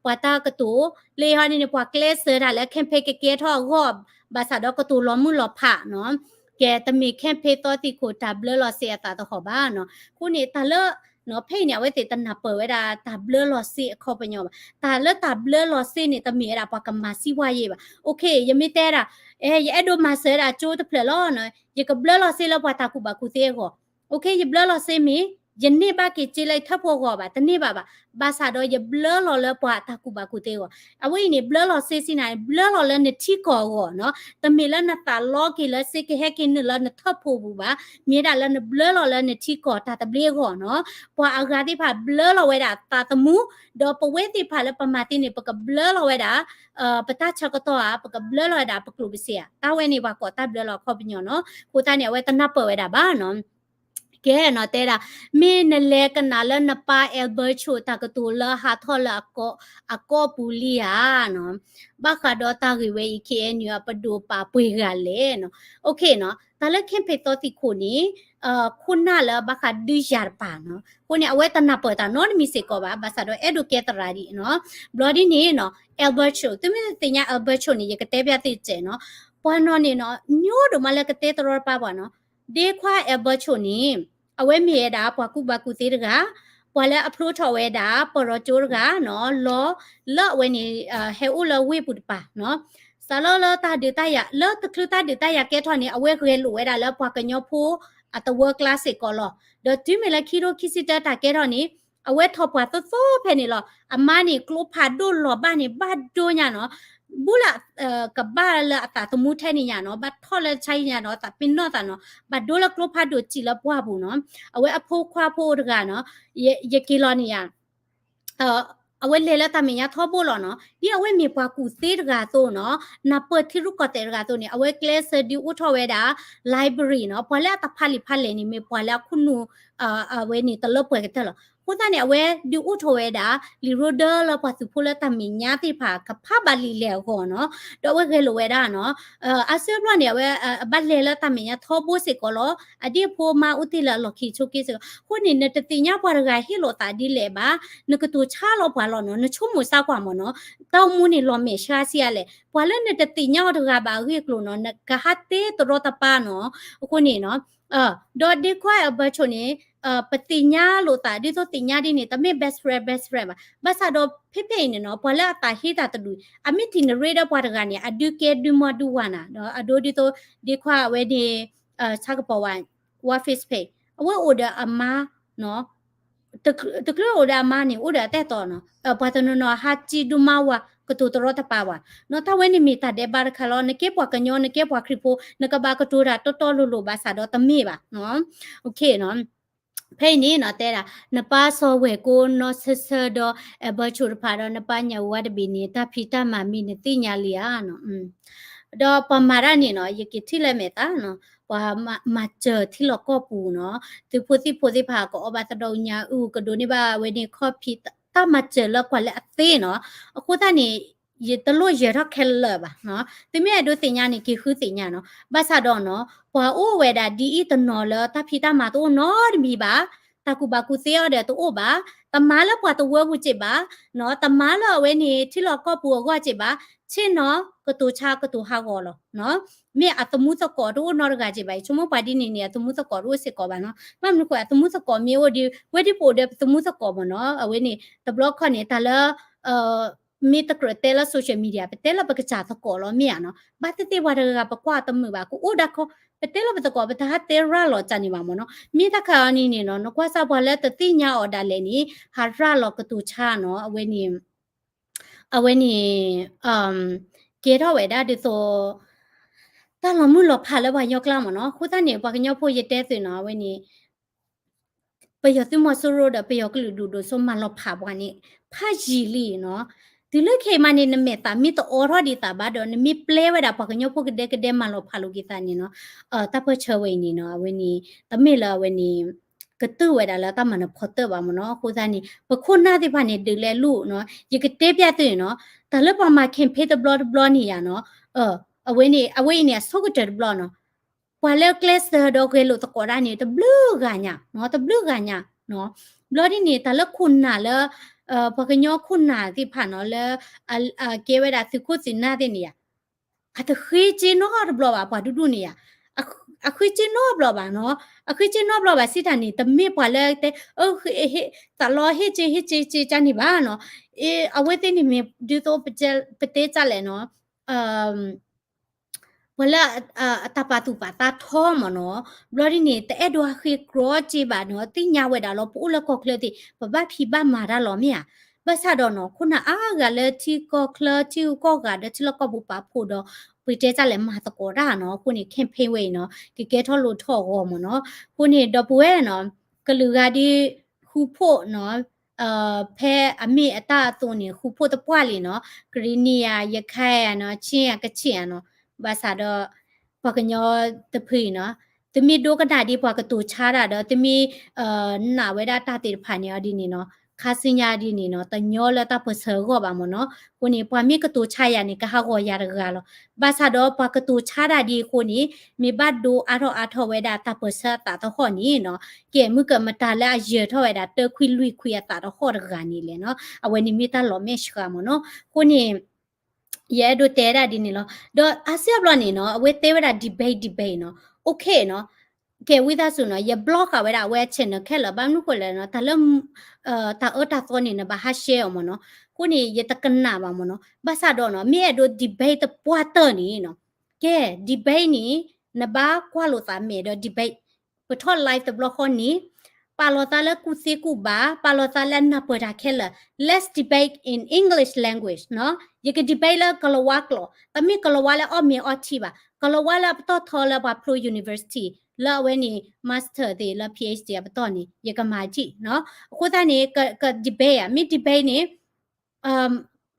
ၤတၢ်ကတိၤ လၢဟီန့ၣ်န့ၣ် ပှၤကျဲးစၢးတၢ်လၢ campaign ကကဲထီၣ်အဂီၢ် ဘၣ်ဆၣ်ဒီးကတိၤလီၤမုၢ်လီၤဖးနီၤ. ကဲ တမ့ၢ် campaign သီသံၣ်ခိၣ်တၢ်ဘျၢလီၤစ့အသးတဟီၣ်ဘၣ်နီၤ. အဃိန့ၣ် တၢ်လၢ ဖဲအံၤန့ၣ် အဝဲသ့ၣ်တနၢ်ပၢၢ်ဝဲဒၣ်တၢ်ဘျၢလီၤစ့အခီပညီဘၣ်. တၢ်လၢတၢ်ဘျၢလီၤစ့န့ၣ် တမ့ၢ်ဝဲဒၣ်ပှၤကမၤစံးဝါယ့ၢ်ဘၣ်. အိၣ်ခ့ ယမ့ၢ်တဲဒၣ် အဲ ယအဲၣ်ဒိးမၤစၢၤဝဲဒၣ်ကၠိတဖျၢၣ်လီၤ, ယကဘျၢလီၤစ့လၢပှၤတၢ်ကူၣ်ဘၣ်ကူၣ်သ့အဂီၢ်. အိၣ်ခ့ ယဘျၢလီၤစ့မ့ၢ် ယန့ၢ်ဘၣ်က့ၤစ့လၢယထၢဖှိၣ်အဂီၢ်ဘၣ်, တန့ၢ်ဘၣ်ဘၣ်. ဘၣ်ဆၣ်ဒီးယဘျၢလီၤလၢပှၤတၢ်ကူၣ်ဘၣ်ကူၣ်သ့အဂီၢ်. အဝဲအံၤန့ၣ် ဘျၢလီၤစ့စံးနၤန့ၣ် ဘျၢလီၤလၢနထံကီၢ်အဂီၢ်နီၤ. တမ့ၢ်လၢနသးလီက့ၤလၢစ့ကဟဲက့ၤနုာ်လၢနထၢဖှိၣ်ပူၤဘၣ်. မ့ၢ်ဝဲဒၣ်လၢနဘျၢလီၤလၢနထံကီၢ်တၢ်သဘျ့အဂီၢ်နီၤ. ပှၤအဂၤသ့ၣ်တဖၣ်ဘျၢလီၤဝဲဒၣ်သးသမူ, ဒီးပဝဲသ့ၣ်တဖၣ်လၢပမၤသ့န့ၣ် ပကဘျၢလီၤဝဲဒၣ် ပတၢ်ဆၢကတီၢ်ဧါ, ပကဘျၢလီၤဝဲဒၣ်ပကျိၣ်ပစ့ဧါ. တၢ်ဝဲန့ၣ် ပှၤကိးတၢ်ဘျၢလီၤအခီပညီနီၤ. အဃိသတးန့ၣ် အဝဲတနၢ်ပၢၢ်ဝဲဒၣ်ဘၣ်နီၤ. ကဲနီၤ တဲဒၣ် မ့ၢ်နလဲၤကနၣ်လၢနပၢ် Alberto တၢ်ကတိၤလၢဟးထီၣ်လၢအကီၢ်, အကီၢ်ပူၤလံဧါနီၤ. ဘၣ်ဃးဒီးတၢ်ဂ့ၢ်ဝဲအံၤ KNU အပဒိၣ်ပာ်ပှဲၤဂၤလဲၣ်နီၤ. အိၣ်ခ့နီၤ တၢ်လၢ campaign သီသံၣ်ခိၣ်န့ၣ် ခိၣ်နၢ်လၢဘၣ်ဃးဒုးယၤတပၤနီၤ. အဃိန့ၣ် အဝဲတနၢ်ပၢၢ်တၢ်နီတမံၤစ့ၢ်ကီးဘၣ်, ဘၣ်ဆၣ်ဒီးအဲၣ်ဒိးကဲသရၣ်ဒံးနီၤ. ဘျီဒ်န့ၣ်နီၤ Alberto သုမ့ၢ်သ့ၣ်ညါ Alberto န့ၣ် ယကတဲပျးသုတစဲးနီၤ. ပှၤနီၤန့ၣ်နီၤ ညိဒိၣ်မးလၢကတဲတရီတပါပှၤနီၤ. ဒ့ခွါ Alberto န့ၣ် အဝဲမ့ၢ်ဝဲဒၣ်ပှၤကူၣ်ဘၣ်ကူၣ်သ့တဂၤ, ပှၤလၢအဖျိထီၣ်ဝဲဒၣ် ပီၢ်ရီကၠိတဂၤနီၤ, လီၤ လၢအဝဲန့ၣ် ဟဲအိၣ်လၢဝ့ၢ်ပူၤတပၤနီၤ. စးလၢလၢတၢ်ဒုးတၢ်ယၤ လၢတချုးတၢ်ဒုးတၢ်ယၤကဲထီၣ်န့ၣ် အဝဲဂဲၤလိာ်ဝဲဒၣ်လၢပှၤကညီဖိအသဝီကျါစ့ၢ်ကီးလီၤ. ဒီးတုၤမ့ၢ်လၢခံထိခံဆံတၢတၢ်ကဲထီၣ်န့ၣ် အဝဲထီၣ်ပှၢ်သိသိဖဲန့ၣ်လီၤ. အမါန့ၣ် ကျိဖးဒိၣ်လီၤဘၣ်န့ၣ် ဘၣ်ဒိညါနီၤ. ဘူးလၢ ကဘၣ်လၢအသးသမူထဲန့ၣ်ညါနီၤ, ဘၣ်ထီၣ်လၢဆါဟံၣ်ညါနီၤ, သးပ့ၤနီၣ်သးနီၤ, ဘၣ်ဒိလၢကျိဖးဒိၣ်စံးလၢပှၢ်ပူၤနီၤ. အဝဲအဖိခွါဖိအိၣ်တဂၤနီၤ, ယက့ၤလီၤန့ၣ်ယါ အဝဲလဲၤလၢတၢ်မဲာ်ညါထီဘိလီၤနီၤ. ဒ်အဝဲမ့ၢ်ပှၤကူၣ်သ့တဂၤအသိးနီၤ, နၢ်ပၢၢ်ထံရူၢ်ကီၢ်သဲးတဂၤအသိးန့ၣ် အဝဲကျဲးစၢးဒုးအိၣ်ထီၣ်ဝဲဒၣ် library နီၤ. ပှၤလၢအတၢ်ဖးလံာ်ဖးလဲၢ်န့ၣ် မ့ၢ်ပှၤလၢအခိၣ်နူာ် အဝဲန့ၣ်တလၢပှဲၤကတၢၢ်လီၤ. အဃိသတးန့ၣ် အဝဲဒုးအိၣ်ထီၣ်ဝဲဒၣ် လံာ်ရိဒၢလၢပှၤသုးဖိလၢတၢ်မဲာ်ညါသ့ၣ်တဖၣ် ကဖးဘၣ်လံာ်လဲၢ်အဂီၢ်နီၤ. ဒီးအဝဲဂဲၤလိာ်ဝဲဒၣ်နီၤ အါစုအါဘျီန့ၣ် အဝဲ အဘၣ်လဲၤလၢတၢ်မဲာ်ညါထီဘိစ့ၢ်ကီးလီၤ. အဒ့အဖိမါအိၣ်တ့ၢ်လၢအလီၢ်ခံဆိးက့စ့ၢ်ကီး. အဃိန့ၣ် နတသ့ၣ်ညါပှၤတဂၤဟ့ၣ်လိာ်သးဒ်လဲၣ်ဘၣ်, နကတိၤဆါလီၤပှၤလီၤနီၤ, နဆိကမိၣ်စၢ်ကွၢ်မ့ၢ်နီၤ, တၢ်အိၣ်မူန့ၣ်လီၤမဲာ်ဆှးဆံးအါလဲၣ်. ပှၤလၢနတသ့ၣ်ညါအီၤတဂၤဘၣ်အဂ့ၢ်အကျိၤနီၤ, နကဟးတဲတရီတပါနီၤ. အဃိန့ၣ်နီၤ ဒီးဒ့ခွါ Alberto န့ၣ် ပသ့ၣ်ညါလိာ်သး ဒ်သိးသ့ၣ်ညါဒ်န့ၣ် တမ့ၢ် best friend best friend ဘၣ်. ဘၣ်ဆၣ်ဒီးဖဲဖဲအံၤန့ၣ်နီၤ ပှၤလၢအသးဟ့တၢ်တဒူၣ် အမ့ၢ်ထံၣ်နရ့ဒီးပှၤတဂၤန့ၣ် အဒုးကဲဒုးမီဒုးဝၤနၤ, အဒိဒ်သိး ဒ့ခွါအဝဲန့ၣ် ဆါကပီၤဝါ ဝါ Facebook အဝဲအိၣ်ဒီးအမါ တချုးအိၣ်ဒီးအမါန့ၣ် အိၣ်ဒီးအတၢ်အဲၣ်တီနီၤ, ပှၤတနီၤနီၤဟးစံးဒုးမါဝၤ ကတိၤတရီတပါဘၣ်နီၤ. တၢ်ဝဲန့ၣ်မ့ၢ်တၢ်ဒဲးဘးတခါလီၤ. နကဲပှၤကညီ နကဲပှၤခရံာ်ဖိ နကဘၣ်ကတိၤတၢ်တီတီလိၤလိၤဘၣ်ဆၣ်ဒီးတမ့ၢ်ဘၣ်. ဖဲအံၤန့ၣ်နီၤတဲဒၣ် နပၢ်စီၤဝဲၢ်ကိနီၢ်ဆၢဆၢဒီး Alberto တဖၣ်ဒီး နပၢ်ညၣ်အူဝါတဘ့ၣ်န့ၣ် တၢ်ဖံးတၢ်မၤမံၤနသ့ၣ်ညါလံဧါနီၤ. ဒီးပှၤမၤတၢ်န့ၣ်နီၤ ယက့ၤထံၣ်လၢမဲာ်သၣ်နီၤ, ပှၤမၤစၢၤထံလီၢ်ကီၢ်ပူၤနီၤ, သုးဖိသံၣ်ဖိသ့ၣ်တဖၣ် ကအီၣ်ဘၣ်သဒီးညါအုၣ် ကဒိးန့ၢ်ဘၣ်ဝဲန့ၣ် ခီၣ်ဖံး တၢ်မၤစၢၤလၢပှၤလၢအသ့နီၤ. အဃိသတးန့ၣ် ယတလိၣ်ယၢၤထီၣ်ခဲလၢာ်ဘၣ်နီၤ. သုမ့ၢ်အဲၣ်ဒိးသ့ၣ်ညါန့ၣ် က့ၤဃုသ့ၣ်ညါနီၤ. ဘၣ်ဆၣ်ဒီးနီၤ ပှၤအိၣ်ဝဲဒၣ်ဒ်အံၤတနီၤလၢတၢ်ဖံးတၢ်မၤတအိၣ်နီတမံၤဘၣ်, တၢ်ကူၣ်ဘၣ်ကူၣ်သ့အီၤဒီးတအိၣ်ဘၣ်, တမၤလၢပှၤတဝၢပူၤစ့ၢ်ဘၣ်, တမၤလၢအဝဲန့ၣ် ထံလီၢ်ကီၢ်ပူၤအဂီၢ်စ့ၢ်ဘၣ်, ဆ့ၣ်နီၤ ကတိၤဆါကတိၤဟးဂီၤလီၤ. မ့ၢ်အသမူသကိးတအိၣ်နီတဂၤစ့ၢ်ဘၣ်, ယဆိကမိၣ်ပှၤဒ်န့ၣ်န့ၣ် အသမူသကိးတအိၣ်စ့ၢ်ကီးဘၣ်နီၤ. ဘၣ်မနုၤဃိ အသမူသကိးမ့ၢ်အိၣ်ဒီး ဝဲဒ်ပအိၣ်ဒီးပသမူသကိးမ့ၢ်နီၤ, အဝဲန့ၣ် တဘျီခီန့ၣ် တၢ်လၢ မ့ၢ်တကြၢးတဲလၢ social media ပတဲလၢပကစၢ်သကိးလီၤမ့ၢ်ဧါနီၤ. ဘၣ်သ့ၣ်သ့ၣ်ပှၤတဂၤပကွၢ်တမုာ်ဘၣ် ကအိၣ်ဒၣ်ခီ ပတဲလၢပသကိး ပတဟးတဲရၤလီၤတၢ်န့ၣ်ဘၣ်မ့ၢ်နီၤ. မ့ၢ်တၢ်ခါအီၤန့ၣ်န့ၣ်နီၤ နကွၢ်စၢ်ပှၤလၢတသ့ၣ်ညါအီၤဒၣ်လဲာ်န့ၣ် ဟးရၤလီၤကတိၤဆါနီၤ, အဝဲန့ၣ် အဝဲန့ၣ် ကဲထီၣ်ဝဲဒၣ်ဒ်သိး တၢ်လီၤမုၢ်လီၤဖးလၢပှၤကညီကျါမ့ၢ်နီၤ. အဃိသတးန့ၣ် ပှၤကညီဖိယတဲသုးနီၤ အဝဲန့ၣ် ပယီၤသုးမီၤစိရိၤဒီးပယီၤကလုာ်ဒူၣ်ဒိၣ်စိမၤလီၤဖးပှၤန့ၣ် ဖးယံာ်လံနီၤ. တုၤလၢခဲအံၤမးန့ၣ် နမဲာ်သၣ်မ့ၢ်တအိးထီၣ်ဒံးသးဘၣ်ဒီး နမ့ၢ်ပျဲဝဲဒၣ်ပှၤကညီဖိကဒဲကဒဲမၤလီၤဖးလိာ်က့ၤသးန့ၣ်နီၤ, တၢ်ပၢၢ်ဆၢဝဲအံၤန့ၣ်နီၤ အဝဲန့ၣ် တမ့ၢ်လၢအဝဲန့ၣ် ကတၢၢ်ဝဲဒၣ်လၢတၢ်မၤနၢၤဖီတၢၢ်ဘၣ်မ့ၢ်နီၤ. အဃိသတးန့ၣ် ပခိၣ်နၢ်သ့ၣ်တဖၣ်န့ၣ် ဒုးလဲၤလိာ်နီၤ. ယကတဲပျးသုန့ၣ်နီၤ, တၢ်လၢပှၤမၤ campaign တဘျီတဘျီန့ၣ်ယါနီၤ အဝဲန့ၣ် အဝဲအံၤန့ၣ် အဆိကတၢၢ်တဘျီနီၤ. ပှၤလၢကျဲးစၢးဒီးဂဲၤလိာ်သကိးတၢ်န့ၣ် တဘျုးဂၤညါနီၤ, တဘျုးဂၤညါနီၤ. ဘျီဒ်န့ၣ် တၢ်လၢခိၣ်နၢ်လၢ ပှၤကညီခိၣ်နၢ်သ့ၣ်တဖၣ်နီၤ လၢ ကဲဝဲဒၣ်သုးခိၣ်သုးနၢ်သ့ၣ်န့ၣ်ယါ အတဃ့စ့နီတဘျီဘၣ် ပှၤဒူဒူန့ၣ်ယါ. အဃ့က့ၤနီတဘျီဘၣ်နီၤ, အဃ့က့ၤနီတဘျီဘၣ်စံးတၢ်န့ၣ် တမ့ၢ်ပှၤလၢတဲ သးလီဟ့ၣ်က့ၤ ဟ့ၣ်က့ၤ ဟ့ၣ်က့ၤကန့ၣ်ဘၣ်နီၤ, အဝဲသ့ၣ်န့ၣ်မ့ၢ်ဒ်သိး ပတဲဒ်လဲၣ်နီၤ, ပှၤလၢအတၢ်ပာ်သူၣ်ပာ်သးထီမ့ၢ်နီၤ, ဘျီဒ်န့ၣ် တအဲၣ်ဒိးဟးဃ့ကီက့ၤဘၣ်နီၤ, သ့ၣ်ညါဝဲဒၣ်လီၤ ပအိၣ်လၢကီၢ်ချၢသ့ၣ် ပဘၣ်ဖံးဘၣ်မၤတၢ်လီၤမ့ၢ်ဧါ, ဘၣ်ဆၣ်ဒီးနီၤ ခိၣ်နၢ်အါဂၤလၢထံကီၢ်ချၢ ထံဂုၤကီၢ်ဂၤဒီးထံလီၢ်ကီၢ်ပူၤပာ်ဖှိၣ်ဒီး ပတဲဒ်လဲၣ်မၤသကိးတၢ်နီၤ, အဃိန့ၣ် campaign ဝဲအံၤနီၤ ကကဲထီၣ်လိၣ်ထီၣ်အဂီၢ်မ့ၢ်နီၤ, အဃိန့ၣ် ဒီပုၢ်ဝဲၢ်နီၤ ကလုာ်ဂၤဒ်ဃူဖိးနီၤ ဖဲအမ့ၢ်အတၢ်အသိးန့ၣ် ဃူဖိးတပှၢ်လံနီၤ, ကရံၣ်နံၣ်ဧါ ရခဲၣ်ဧါနီၤ ကချ့ၣ်ဧါ ကချ့ၣ်ဧါနီၤ, ဘၣ်ဆၣ်ဒီး ပှၤကညီတဖုအံၤနီၤ, သုမ့ၢ်ဒိကနၣ်ဒ်ပှၤကတိၤဆါတၢ်ဒီး သုမ့ၢ် နာ်ဝဲဒၣ်တၢ်သ့ၣ်တဖၣ်န့ၣ်အီၤဒ်န့ၣ်နီၤ, ခါဆူညါဒ်န့ၣ်နီၤ တညီလၢတၢ်ပၢၢ်ဆၢအဂီၢ်ဘၣ်မ့ၢ်နီၤ, အဃိန့ၣ် ပှၤမ့ၢ်ကတိၤဆါယၤန့ၣ် ကဟးဂီၤယၤတဂၤလီၤ, ဘၣ်ဆၣ်ဒီးပှၤကတိၤဆါတၢ်ဒ်အဃိန့ၣ် မ့ၢ်ဘၣ်ဒိအါထီၣ်အါထီၣ်ဝဲဒၣ်တၢ်ပၢၢ်ဆၢအသးသဟီၣ်န့ၣ်နီၤ, ကဲမုၢ်ကမတၤလၢအယၢၤထီၣ်ဝဲဒၣ်တၢခွံလွံၢ်ခွံအသးသဟီၣ်တဂၤန့ၣ်လဲၣ်နီၤ, အဝဲန့ၣ်မ့ၢ်တၢ်လီၤမဲာ်ဆှးမ့ၢ်နီၤ, အဃိန့ၣ် ယအဲၣ်ဒိးတဲဒၣ်ဒ်န့ၣ်လီၤ, ဒီးအါစုအါဘျီန့ၣ်နီၤ အဝဲတဲဝဲဒၣ် debate debate နီၤ, okay နီၤ, ကဲဝံသးစူၤနီၤ ယ block ဃာ်ဝဲဒၣ်အဝဲအ channel ခဲလၢာ် ဘၣ်မနုၤဃိလဲၣ်နီၤ တၢ်လၢ တၢ်အၢတၢ်သီန့ၣ် နဘၣ်ဟး share အီၤမ့ၢ်နီၤ, အဃိန့ၣ် ယတကနၣ်ဘၣ်မ့ၢ်နီၤ, ဘၣ်ဆၣ်ဒီးနီၤ မ့ၢ်အဲၣ်ဒိး debate တပှၢ်တၢၢ်န့ၣ်နီၤ, ကဲ debate န့ၣ် နဘၣ်ကွၢ်လိာ်သးမဲာ်ဒီး debate ပထီၣ် live တဘျီဃီန့ၣ် ပာ်လီၤသးလၢကူၣ်သ့ကူၣ်ဘၣ် ပာ်လီၤသးလၢနၢ်ပၢၢ်တၢ်ခဲလၢာ် let's debate in English language နီၤ, ယက debate လၢကလၤဝါကျိာ် တမ့ၢ်ကလၤဝါလၢအီၣ်မ့ၤအီထံဘၣ် ကလၤဝါလၢအပတီၢ်ထီလၢပှၤဖျိ university လၢအဝဲန့ၣ် master သ့ၣ်လၢ PhD အပတီၢ်န့ၣ် ယကမၤထံၣ်နီၤ, အဃိသတးန့ၣ် က debate ဧါ မ့ၢ် debate န့ၣ်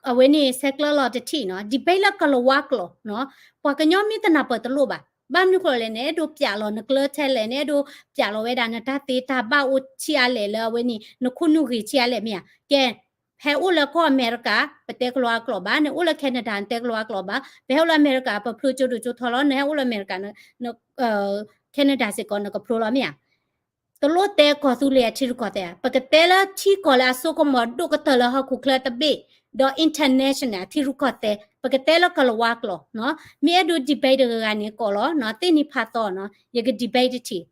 အဝဲန့ၣ် ဆဲးကျၢလီၤတထံၣ်နီၤ debate လၢကလၤဝါကျိာ်နီၤ, ပှၤကညီမ့ၢ်တနၢ်ပၢၢ်တလိၣ်ဘၣ်, ဘၣ်မနုၤဃိလဲၣ် နအဲၣ်ဒိးပျးလီၤနကျၢၤထဲလဲၣ် နအဲၣ်ဒိးပျးလီၤဝဲဒၣ်နတၢ်သ့တၢ်ဘၣ်အိၣ်ထံအါလဲၣ်လၢအဝဲန့ၣ် နခိၣ်နူာ်ဂ့ၤထံအါလဲၣ်မ့ၢ်ဧါ, ကဲ ဟဲအိၣ်လၢကီၢ်အမဲရကၤ ပတဲကလၤဝါကျိာ်ဘၣ်, နအိၣ်လၢ Canada နတဲကလၤဝါကျိာ်ဘၣ်, ပဟဲအိၣ်လၢအမဲရကၤ ပဖျိကၠိဒိၣ်ကၠိထီလီၤ, နဟဲအိၣ်လၢအမဲရကၤ Canada စ့ၢ်ကီး နကဖျိလီၤမ့ၢ်ဧါ တလိၣ်တဲကီၢ်သူလ့ၤအထံရူၢ်ကီၢ်သဲး, ပကတဲလၢထံကီၢ်လၢအစိကမီၤဒိၣ်ကတၢၢ်လၢဟီၣ်ခိၣ်ချၢတဘ့ၣ်, ဒီး international အထံရူၢ်ကီၢ်သဲး, ပကတဲလၢကလၤဝါကျိာ်နီၤ, မ့ၢ်အဲၣ်ဒိး debate တဂၤဂၤန့ၣ် ကိးလီၤနီၤ, သ့ၣ်နံၤဖးသီနီၤ, ယက debate တထံၣ်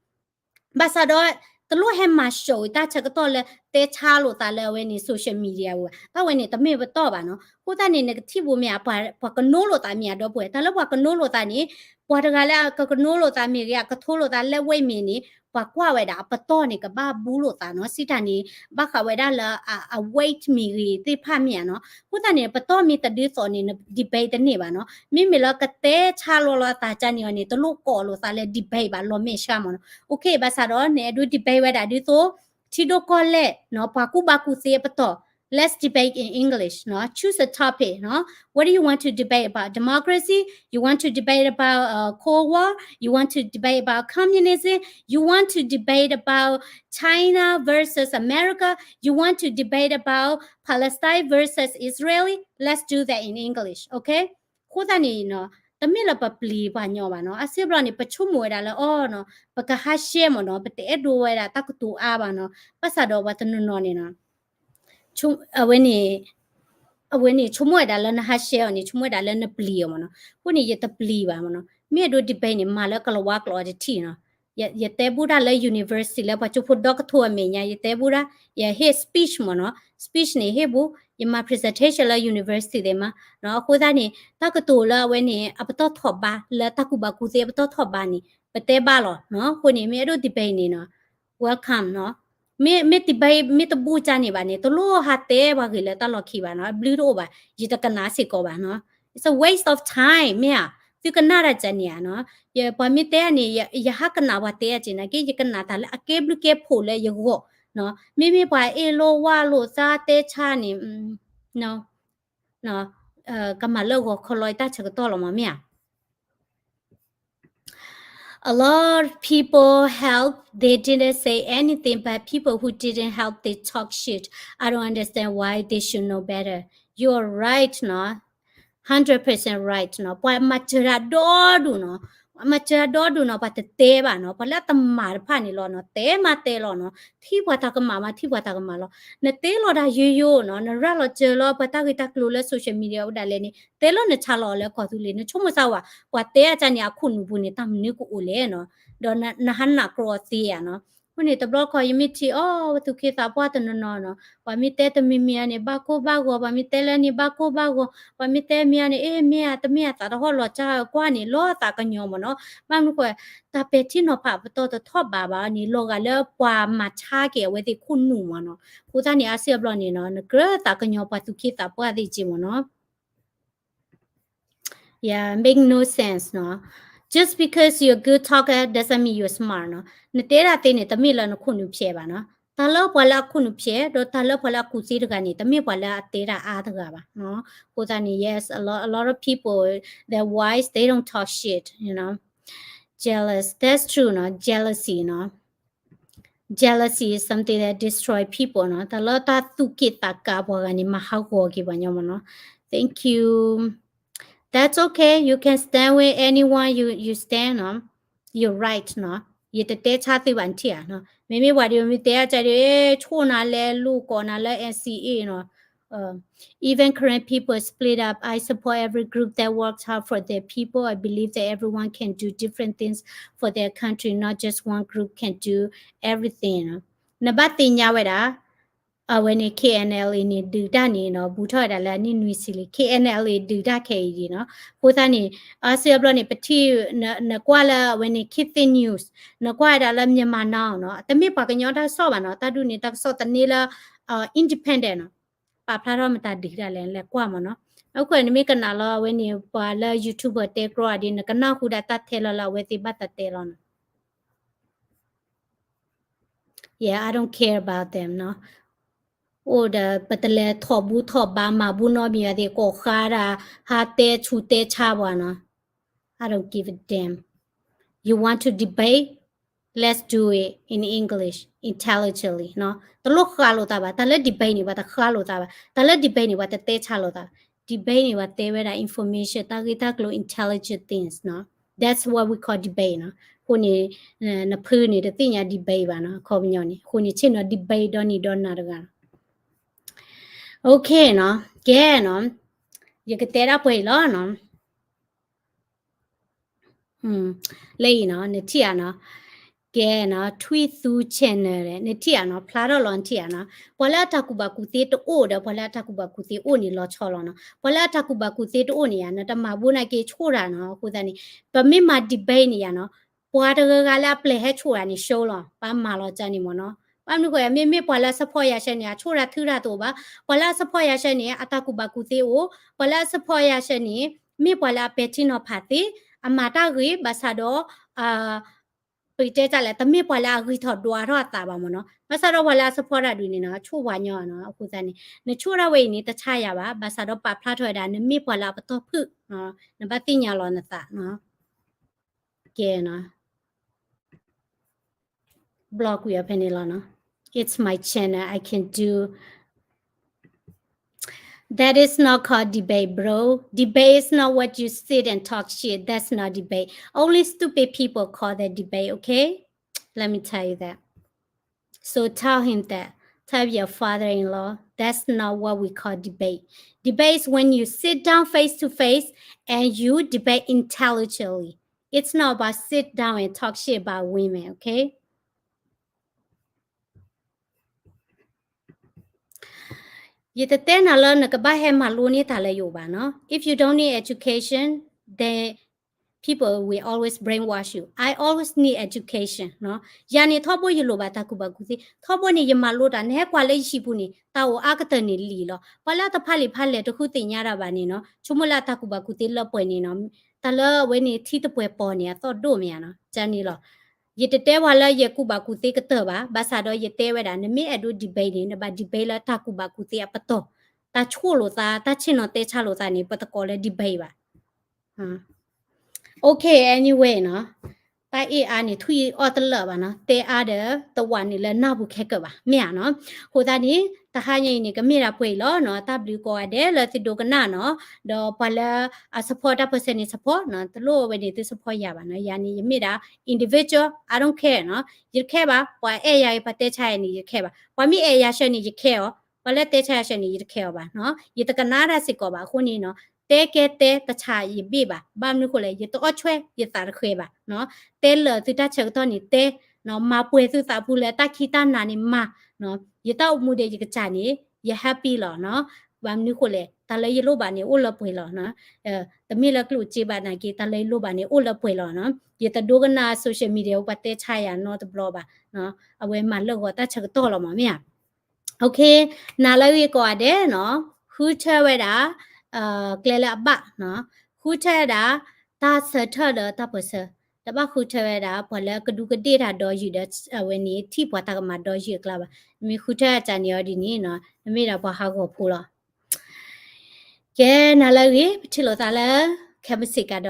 ဘၣ်ဆၣ်ဒီး တလိၣ်ဟဲမၤစၢၤတၢ်ဆၢကတီၢ်လၢတဲဆါလိာ်သးလၢအဝဲန့ၣ် social media ဝဲ, တၢ်ဝဲန့ၣ် တမ့ၢ်ပတီၢ်ဘၣ်နီၤ, အဃိသတးန့ၣ် နကထံၣ်ဘိမ့ၢ်ဧါ, ပှၤကနိလိာ်သးမ့ၢ်ဧါ ဒီပုၢ်ဝဲၢ်, တၢ်လၢပှၤကနိလိာ်သးန့ၣ်, ပှၤတဂၤလၢအကကနိလိာ်သးမ့ၢ်ဂ့ၤ အကထိလိာ်သးလၢဝဲမ့ၢ်န့ၣ်, ပှၤကွၢ်ဝဲဒၣ်အပတီၢ်န့ၣ် ကဘၣ်ဘူးလိာ်သးနီၤ, စံးတၢ်န့ၣ် ဘၣ်ဃးဝဲဒၣ်လၢအ weight မ့ၢ်ဂ့ၤသ့ၣ်တဖၣ်မ့ၢ်ဧါနီၤ, အဃိသတးန့ၣ် ပတီၢ်မ့ၢ်တဒ်သိးန့ၣ် န debate တန့ၢ်ဘၣ်နီၤ, မ့မ့ၢ်လၢကတဲဆါလီၤလီၤအသးကန့ၣ်အီၤန့ၣ် တလိၣ်ကိးလိာ်သးလၢ debate ဘၣ် လီၤမဲာ်ဆှးမ့ၢ်နီၤ, okay ဘၣ်ဆၣ်ဒီး နအဲၣ်ဒိး debate ဝဲဒၣ်ဒ်သိး ထံဒိၣ်ကီၢ်လဲၢ်နီၤ, ပှၤကူၣ်ဘၣ်ကူၣ်သ့အပတီၢ်, let's debate in English နီၤ, choose a topic နီၤ, what do you want to debate about, democracy, you want to debate about uh, Cold War, you want to debate about communism, you want to debate about China versus America, you want to debate about Palestine versus Israeli, let's do that in English, okay? အဃိသတးန့ၣ်နီၤ, တမ့ၢ်လၢပပျံၤပှၤညီဘၣ်နီၤ, အဆံးဘျီန့ၣ် ပဆိကမိၣ်ဝဲဒၣ်လၢအီၤနီၤ, ပကဟး share မ့ၢ်နီၤ, ပတအဲၣ်ဒိးဝဲဒၣ်တၢ်ကတိၤအါဘၣ်နီၤ, ဘၣ်ဆၣ်ဒီးပှၤတနီၤနီၤန့ၣ်နီၤ အဝဲန့ၣ် အဝဲန့ၣ် ဆိကမိၣ်ဝဲဒၣ်လၢနဟး share အီၤန့ၣ် ဆိကမိၣ်ဝဲဒၣ်လၢနပျံၤအီၤမ့ၢ်နီၤ, အဃိန့ၣ် ယတပျံၤဘၣ်မ့ၢ်နီၤ, မ့ၢ်အဲၣ်ဒိး debate န့ၣ် မၤလၢကလၤဝါကျိာ်အီၤတထံၣ်နီၤ, ယတဲဘူးဒၣ်လၢ university လၢပှၤကၠိဖိဒီကထိအမဲာ်ညါ ယတဲဘူးဒၣ်, ယဟ့ၣ် speech မ့ၢ်နီၤ, speech န့ၣ် ဟ့ၣ်ဘူး, ယမၤ presentation လၢ university သ့ၣ်မး, အဃိသတးန့ၣ် တၢ်ကတိၤလၢအဝဲန့ၣ် အပတီၢ်ထီၣ်ဘါ လၢတၢ်ကူၣ်ဘၣ်ကူၣ်သ့အပတီၢ်ထီၣ်ဘါန့ၣ် ပတဲဘၣ်လီၤနီၤ, အဃိန့ၣ် မ့ၢ်အဲၣ်ဒိး debate န့ၣ်နီၤ welcome နီၤ, မ့ၢ် မ့ၢ် debate မ့ၢ်တဘူးကန့ၣ်ဘၣ်န့ၣ် တလိၣ်ဟးတဲပှၤဂ့ၤလၢတၢ်လီၢ်ခံဘၣ်နီၤ, အဘျုးတအိၣ်ဘၣ်, ယတကနၣ်စ့ၢ်ကီးဘၣ်နီၤ, it's a waste of time မ့ၢ်ဧါ, သုကနၣ်တၢ်ကန့ၣ်ဧါနီၤ, ယပှၤမ့ၢ်တဲန့ၣ် ယဟးကနၣ်ပှၤတဲအက့ၢ်နာ်က့ ယကနၣ်တၢ်လၢအကဲဘျုးကဲဖှိၣ်လၢယဂီၢ်နီၤ, မ့မ့ၢ်ပှၤအ့ၣ်လိာ်ဝါလိာ်သးတဲဆါန့ၣ် ကမၤလၢဂီၤခီလီၤတၢ်ဆၢကတီၢ်လီၤမ့ၢ်ဧါ A lot of people help, they didn't say anything, but people who didn't help, they talk shit. I don't understand why they should know better. You are right, no? Hundred percent right, no? ပှၤမၤစၢၤတၢ်ဒီဒူၣ်နီၤ, အမၤစၢၤဒီဒိၣ်နီၤ ပှၤတတဲဘၣ်နီၤ, ပှၤလၢအတမၤတဖၣ်န့ၣ်လီၤနီၤ, တဲမးတဲလီၤနီၤ, ထံၣ်ပှၤတၢ်ကမၣ်မး ထံၣ်ပှၤတၢ်ကမၣ်လီၤ. နတဲလီၤတၢ်ယိယိနီၤ, နရၤလီၤစၢၤလီၤပှၤတၢ်ဂ့ၢ်တၢ်ကျိၤလၢ social media အိၣ်ဒၣ်လဲာ်န့ၣ်, တဲလီၤနဆါလီၤအီၤလၢကီၢ်သူလ့ၤ, နဆိကမိၣ်စၢ်ဝဲ, ပှၤတဲအကၢ်န့ၣ် အခိၣ်နူာ်ပူၤန့ၣ် တၢ်မနုၤကအိၣ်လဲၣ်နီၤ, ဒီးနဟးနးကြၢးသ့ဧါနီၤ. အဃိန့ၣ် တဘျီခီ ယမ့ၢ်ထံၣ်အီၤ ပသူၣ်က့သးပှၢ်တနီၤနီၤနီၤ, ပှၤမ့ၢ်တဲတမံၤမံၤဧါန့ၣ် ဘၣ်ကိၢ်ဘၣ်ဂီၤ, ပှၤမ့ၢ်တဲလၢန့ၣ် ဘၣ်ကိၢ်ဘၣ်ဂီၤ, ပှၤမ့ၢ်တဲမ့ၢ်ဧါန့ၣ် အ့ မ့ၢ်ဧါ တမ့ၢ်ဧါ သးတဟီၣ်လီၤကၢ်ကွၢ်န့ၣ် လီၤသးကညီၤမ့ၢ်နီၤ. ဘၣ်မနုၤဃိ တၢ်ပဲာ်ထံနီၤဖးပတီၢ်တထီၣ်ဘးဘၣ်န့ၣ် လီၤဂာ်လၢပှၤမၤဆါက့ၤအဝဲသ့ၣ်ခိၣ်နူာ်မ့ၢ်နီၤ. အဃိသတးန့ၣ် အါစုအါဘျီန့ၣ်နီၤ နကြၢးသးကညီၤပှၤသူၣ်က့သးပှၢ်သ့ၣ်က့မ့ၢ်နီၤ. Yeah, make no sense နီၤ. Just because you're a good talker doesn't mean you're smart နီၤ. နတဲဒၣ်သ့န့ၣ် တမ့ၢ်လၢနခိၣ်နူာ်ဖျဲးဘၣ်နီၤ. တၢ်လၢပှၤလၢအခိၣ်နူာ်ဖျဲး ဒီးတၢ်လၢပှၤလၢအကူၣ်သ့တဂၤန့ၣ် တမ့ၢ်ပှၤလၢအတဲတၢ်အါတဂၤဘၣ်နီၤ. အဃိသတးန့ၣ် yes, a lot, a lot of people, they're wise, they don't talk shit, you know. Jealous, that's true နီၤ, jealousy နီၤ. Jealousy is something that destroy people နီၤ. တၢ်လၢတၢ်သူၣ်က့ၣ်သးကါပှၤဂၤန့ၣ် မၤဟးဂီၤက့ၤပှၤညီမ့ၢ်နီၤ. Thank you. That's okay. You can stand with anyone you, you stand နီၤ. You're right နီၤ. ယတတဲဆါသုဘၣ် နထံၣ်ဧါနီၤ. မ့မ့ၢ်ပှၤဒ်မ့ၢ်တဲအကၢ်ဒ် ဆိၣ်နၤလဲၤလူၤကိးနၤလၢ N C A နီၤ. Uh, even Karen people split up. I support every group that works hard for their people. I believe that everyone can do different things for their country, not just one group can do everything နီၤ. နဘၣ်သ့ၣ်ညါဝဲဒၣ် အဝဲန့ၣ် K N L A န့ၣ် ဒုးတၢ်န့ၣ်နီၤ ဘူးထီၣ်ဝဲဒၣ်လၢအနံၣ်နွံဆံလံ K N L A ဒုးတၢ်ခဲအံၤနီၤ. အဃိသတးန့ၣ် အါစုအါဘျီန့ၣ် ပထံၣ် နကွၢ်လၢအဝဲန့ၣ် Keith News နကွၢ်ဝဲဒၣ်လၢ Myanmar Now နီၤ တမ့ၢ်ပှၤကညီတၢ်ကစီၣ်ဘၣ်နီၤ. တၢ်ဒုးန့ၣ် တၢ်ကစီၣ်တန့ၢ်လၢ independent နီၤ. ပာ်ဖျါထီၣ်မတၤဒုးဒၣ်လဲာ် လဲၤကွၢ်မ့ၢ်နီၤ. အဃိန့ၣ် နမ့ၢ်ကနၣ်လီၤ အဝဲန့ၣ် ပှၤလၢ YouTuber တဲကြီအီၤဒ် နကနၢ်ဟူဒၣ်တၢ်ထဲလီၤလၢအဝဲသ့ၣ်ဘၣ်သးတဲလီၤနီၤ. Yeah, I don't care about them နီၤ. အိၣ်ဒီး ပတလဲၤထီၣ်ဘူထီၣ်ဘါ မၤဘူနီတမံၤဘၣ်သ့ၣ် ကိးဃါဒၣ် ဟးတဲဆူးတဲဆါပှၤနီၤ. I don't give a damn. You want to debate? Let's do it in English, intelligently နီၤ. တလိၣ်ဃါလိာ်သးဘၣ်. တၢ်လၢ debate န့ၣ် ပှၤတဃါလိာ်သးဘၣ်. တၢ်လၢ debate န့ၣ် ပှၤတတဲဆါလိာ်သးဘၣ်. Debate န့ၣ် ပှၤတဲဝဲဒၣ် information တၢ်ဂ့ၢ်တၢ်ကျိၤ intelligent things နီၤ. That's what we call debate နီၤ. အဃိန့ၣ် နဖုန့ၣ် တသ့ၣ်ညါ debate ဘၣ်နီၤ အခီပညီန့ၣ်. အဃိန့ၣ် ဆ့ၣ်နီၤ debate ဒီနံၤဒီနၤတဂၤလီၤ. Okay နီၤ, ကဲနီၤ, ယကတဲဒၣ်ပှဲၤအံၤလီၤနီၤ. လၢအံၤနီၤ နထံၣ်ဧါနီၤ, ကဲနီၤ ထွံၣ်သူ channel နထံၣ်ဧါနီၤ, ဖျါထီၣ်လီၤ နထံၣ်ဧါနီၤ. ပှၤလၢအတၢ်ကူၣ်ဘၣ်ကူၣ်သ့တအိၣ်ဒီး ပှၤလၢအတၢ်ကူၣ်ဘၣ်ကူၣ်သ့အိၣ်န့ၣ် လီၤဆီလီၤနီၤ. ပှၤလၢအတၢ်ကူၣ်ဘၣ်ကူၣ်သ့တအိၣ်န့ၣ်ဧါ နတမၤဘိးနၤက့ၤဆိၣ်တၢ်နီၤ. အဃိသတးန့ၣ် ပမ့ၢ်မၤ debate န့ၣ်ဧါနီၤ, ပှၤတဂၤဂၤလၢအပျဲၢ်ဟဲဆိၣ်တၢ်န့ၣ် show လီၤ, ပမၤလီၤကၢ်န့ၣ်မ့ၢ်နီၤ. ဘၣ်မနုၤဃိ မ့မ့ၢ်ပှၤလၢအ support ယၤရှဲန့ၣ် အဆိၣ်တၢ်ထုတၢ်တအိၣ်ဘၣ်. ပှၤလၢအ support ယၤရှဲန့ၣ် အတၢ်ကူၣ်ဘၣ်ကူၣ်သ့အိၣ်, ပှၤလၢအ support ယၤရှဲန့ၣ် မ့ၢ်ပှၤလၢအပဲာ်ထံနီၤဖးသ့, အမၤတၢ်ဂ့ၤ ဘၣ်ဆၣ်ဒီး ပကတဲတၢ်လဲၣ် တမ့ၢ်ပှၤလၢအဂံၢ်ထီၣ်ဒွးထီၣ်အသးဘၣ်မ့ၢ်နီၤ. ဘၣ်ဆၣ်ဒီးပှၤလၢအ support တၢ်ဒုးန့ၣ်နီၤ ဆိၣ်ပှၤညီနီၤ. အဃိသတးန့ၣ် နဆိၣ်တၢ်ဝဲအံၤန့ၣ် တဆါယၤဘၣ်. ဘၣ်ဆၣ်ဒီးပာ်ဖျါထီၣ်ဝဲဒၣ် နမ့ၢ်ပှၤလၢအပတီၢ်ဖုၣ်, နဘၣ်သ့ၣ်ညါလီၤနသးနီၤ. ကဲနီၤ ဘျီကွံာ်အီၤဖဲန့ၣ်လီၤနီၤ. It's my channel. I can do. That is not called debate, bro. Debate is not what you sit and talk shit. That's not debate. Only stupid people call that debate, okay? Let me tell you that. So tell him that. Tell your father-in-law. That's not what we call debate. Debate is when you sit down face to face and you debate intelligently. It's not about sit down and talk shit about women, okay? ယတတဲနၤလၢနကဘၣ်ဟဲမၤလိန့ၢ်တၢ်လၢယအိၣ်ဘၣ်နီၤ. If you don't need education, then people will always brainwash you. I always need education နီၤ. ယၤန့ၣ် ထီဘိယလိၣ်ဘၣ်တၢ်ကူၣ်ဘၣ်ကူၣ်သ့, ထီဘိန့ၣ် ယမၤလိတၢ်, နဟဲကွၢ်လၢယဟံၣ်ပူၤန့ၣ် တၢ်အိၣ်အါကတၢၢ်န့ၣ်လံာ်လီၤ. ပှၤလၢအတဖးလံာ်ဖးလဲၢ်တဃုသ့ၣ်ညါတၢ်ဘၣ်န့ၣ်နီၤ, ဆိကမိၣ်လၢအတၢ်ကူၣ်ဘၣ်ကူၣ်သ့လၢပှဲၤန့ၣ်နီၤ, တၢ်လၢအဝဲန့ၣ်ထံတပှဲၤပီၤန့ၣ် အသီၣ်ဒိၣ်မ့ၢ်ဧါနီၤ, ကန့ၣ်လီၤ. ယတတဲပှၤလၢယကူၣ်ဘၣ်ကူၣ်သ့ကတၢၢ်ဘၣ်, ဘၣ်ဆၣ်ဒီးယတဲဝဲဒၣ် နမ့ၢ်အဲၣ်ဒိး debate န့ၣ် နဘၣ် debate လၢတၢ်ကူၣ်ဘၣ်ကူၣ်သ့အပတီၢ်, တၢ်ဆိၣ်လိာ်သး, တၢ်ဆ့ၣ်နီၤတဲဆါလိာ်သးန့ၣ် ပတကိးလၢ debate ဘၣ်. Okay, anyway နီၤ, တၢ်အ့ၣ်အါန့ၣ် ထွံၣ်အီၣ်တလၢာ်ဘၣ်နီၤ, တဲအါဒီးတဝးန့ၣ်လၢနၢ်ပူၤခဲကၢးဘၣ်, မ့ၢ်ဧါနီၤ. အဃိသတးန့ၣ် တဟါညါအံၤန့ၣ် ကမ့ၢ်ဒၣ်ပှဲၤအံၤလီၤနီၤ. တၢ်ဘျုးကိးဂၤဒဲးလၢသုဒိကနၣ်နီၤ. ဒီးပှၤလၢအ support တၢ်ပၢၢ်ဆၢန့ၣ် support နီၤ, တလိၣ်ဝဲန့ၣ်သု support ယၤဘၣ်နီၤ. ယၤန့ၣ် ယမ့ၢ်ဒၣ် individual, I don't care နီၤ. ယတ care ဘၣ်. ပှၤအဲၣ်ယၤဂ့ၤ ပှၤတဲဆါယၤန့ၣ် ယတ care ဘၣ်. ပှၤမ့ၢ်အဲၣ်ယၤဆှၢန့ၣ် ယ care အီၤ, ပှၤလၢတဲဆါယၤဆှၢန့ၣ် ယတ care အီၤဘၣ်နီၤ. ယတကနၣ်တၢ်စ့ၢ်ကီးဘၣ်. အဃိန့ၣ်နီၤ တဲကဲတဲ တဆးယဘ့ၣ်ဘၣ်. ဘၣ်မနုၤဃိလဲၣ်, ယတအီၣ်ဆွဲ ယသးတဃဲၤဘၣ်နီၤ. တဲလၢာ်သုတၢ်ဆၢကတီၢ်န့ၣ်တဲနီၤ, မၤပှဲၤသုသးပူၤလၢတၢ်ခံးတၢ်နၤန့ၣ်မၤနီၤ. ယတၢ်အိၣ်မူဒီးယကစၢ်န့ၣ် ယ happy လီၤနီၤ. ဘၣ်မနုၤဃိလဲၣ်, တၢ်လၢယလိၣ်ဘၣ်န့ၣ် အိၣ်လၢပှဲၤလီၤနီၤ. တမ့ၢ်လၢကျိၣ်စ့ဘၣ်နာ်က့, တၢ်လၢယလိၣ်ဘၣ်န့ၣ် အိၣ်လၢပှဲၤလီၤနီၤ. ယတဒိကနၣ် social media ပှၤတဲဆါယၤနီတဘျီဘၣ်နီၤ. အဝဲမၤလၢာ်ဂီၤတၢ်ဆၢကတီၢ်လီၤမး မ့ၢ်ဧါ. နၤလၢအဂ့ၤကိးဂၤဒဲးနီၤ, ဃုထၢဝဲဒၣ် ကျဲလၢအဘၣ်နီၤ, ဃုထၢဝဲဒၣ် တၢ်ဆၢထၢၣ်ဒီးတၢ်ပၢၢ်ဆၢ, တဘၣ်ဃုထၢဝဲဒၣ် ပှၤလၢကဒူးကဒ့ၣ်တၢ်ဒီးယုာ်ဒီး အဝဲန့ၣ် ထံၣ်ပှၤတၢ်ကမၤဒီးယုာ်အကျါဘၣ်. နမ့ၢ်ဃုထၢအကၢ်န့ၣ်အီၤဒ်န့ၣ်နီၤ, နမ့ၢ်ဒၣ်ပှၤဟးဂီၤဖိလီၤ. ကဲ, နၤလၢအဂ့ၤ, ပထံၣ်လိာ်သးလၢ ခဲမုၢ်ဆ့ၣ်ကဒီး.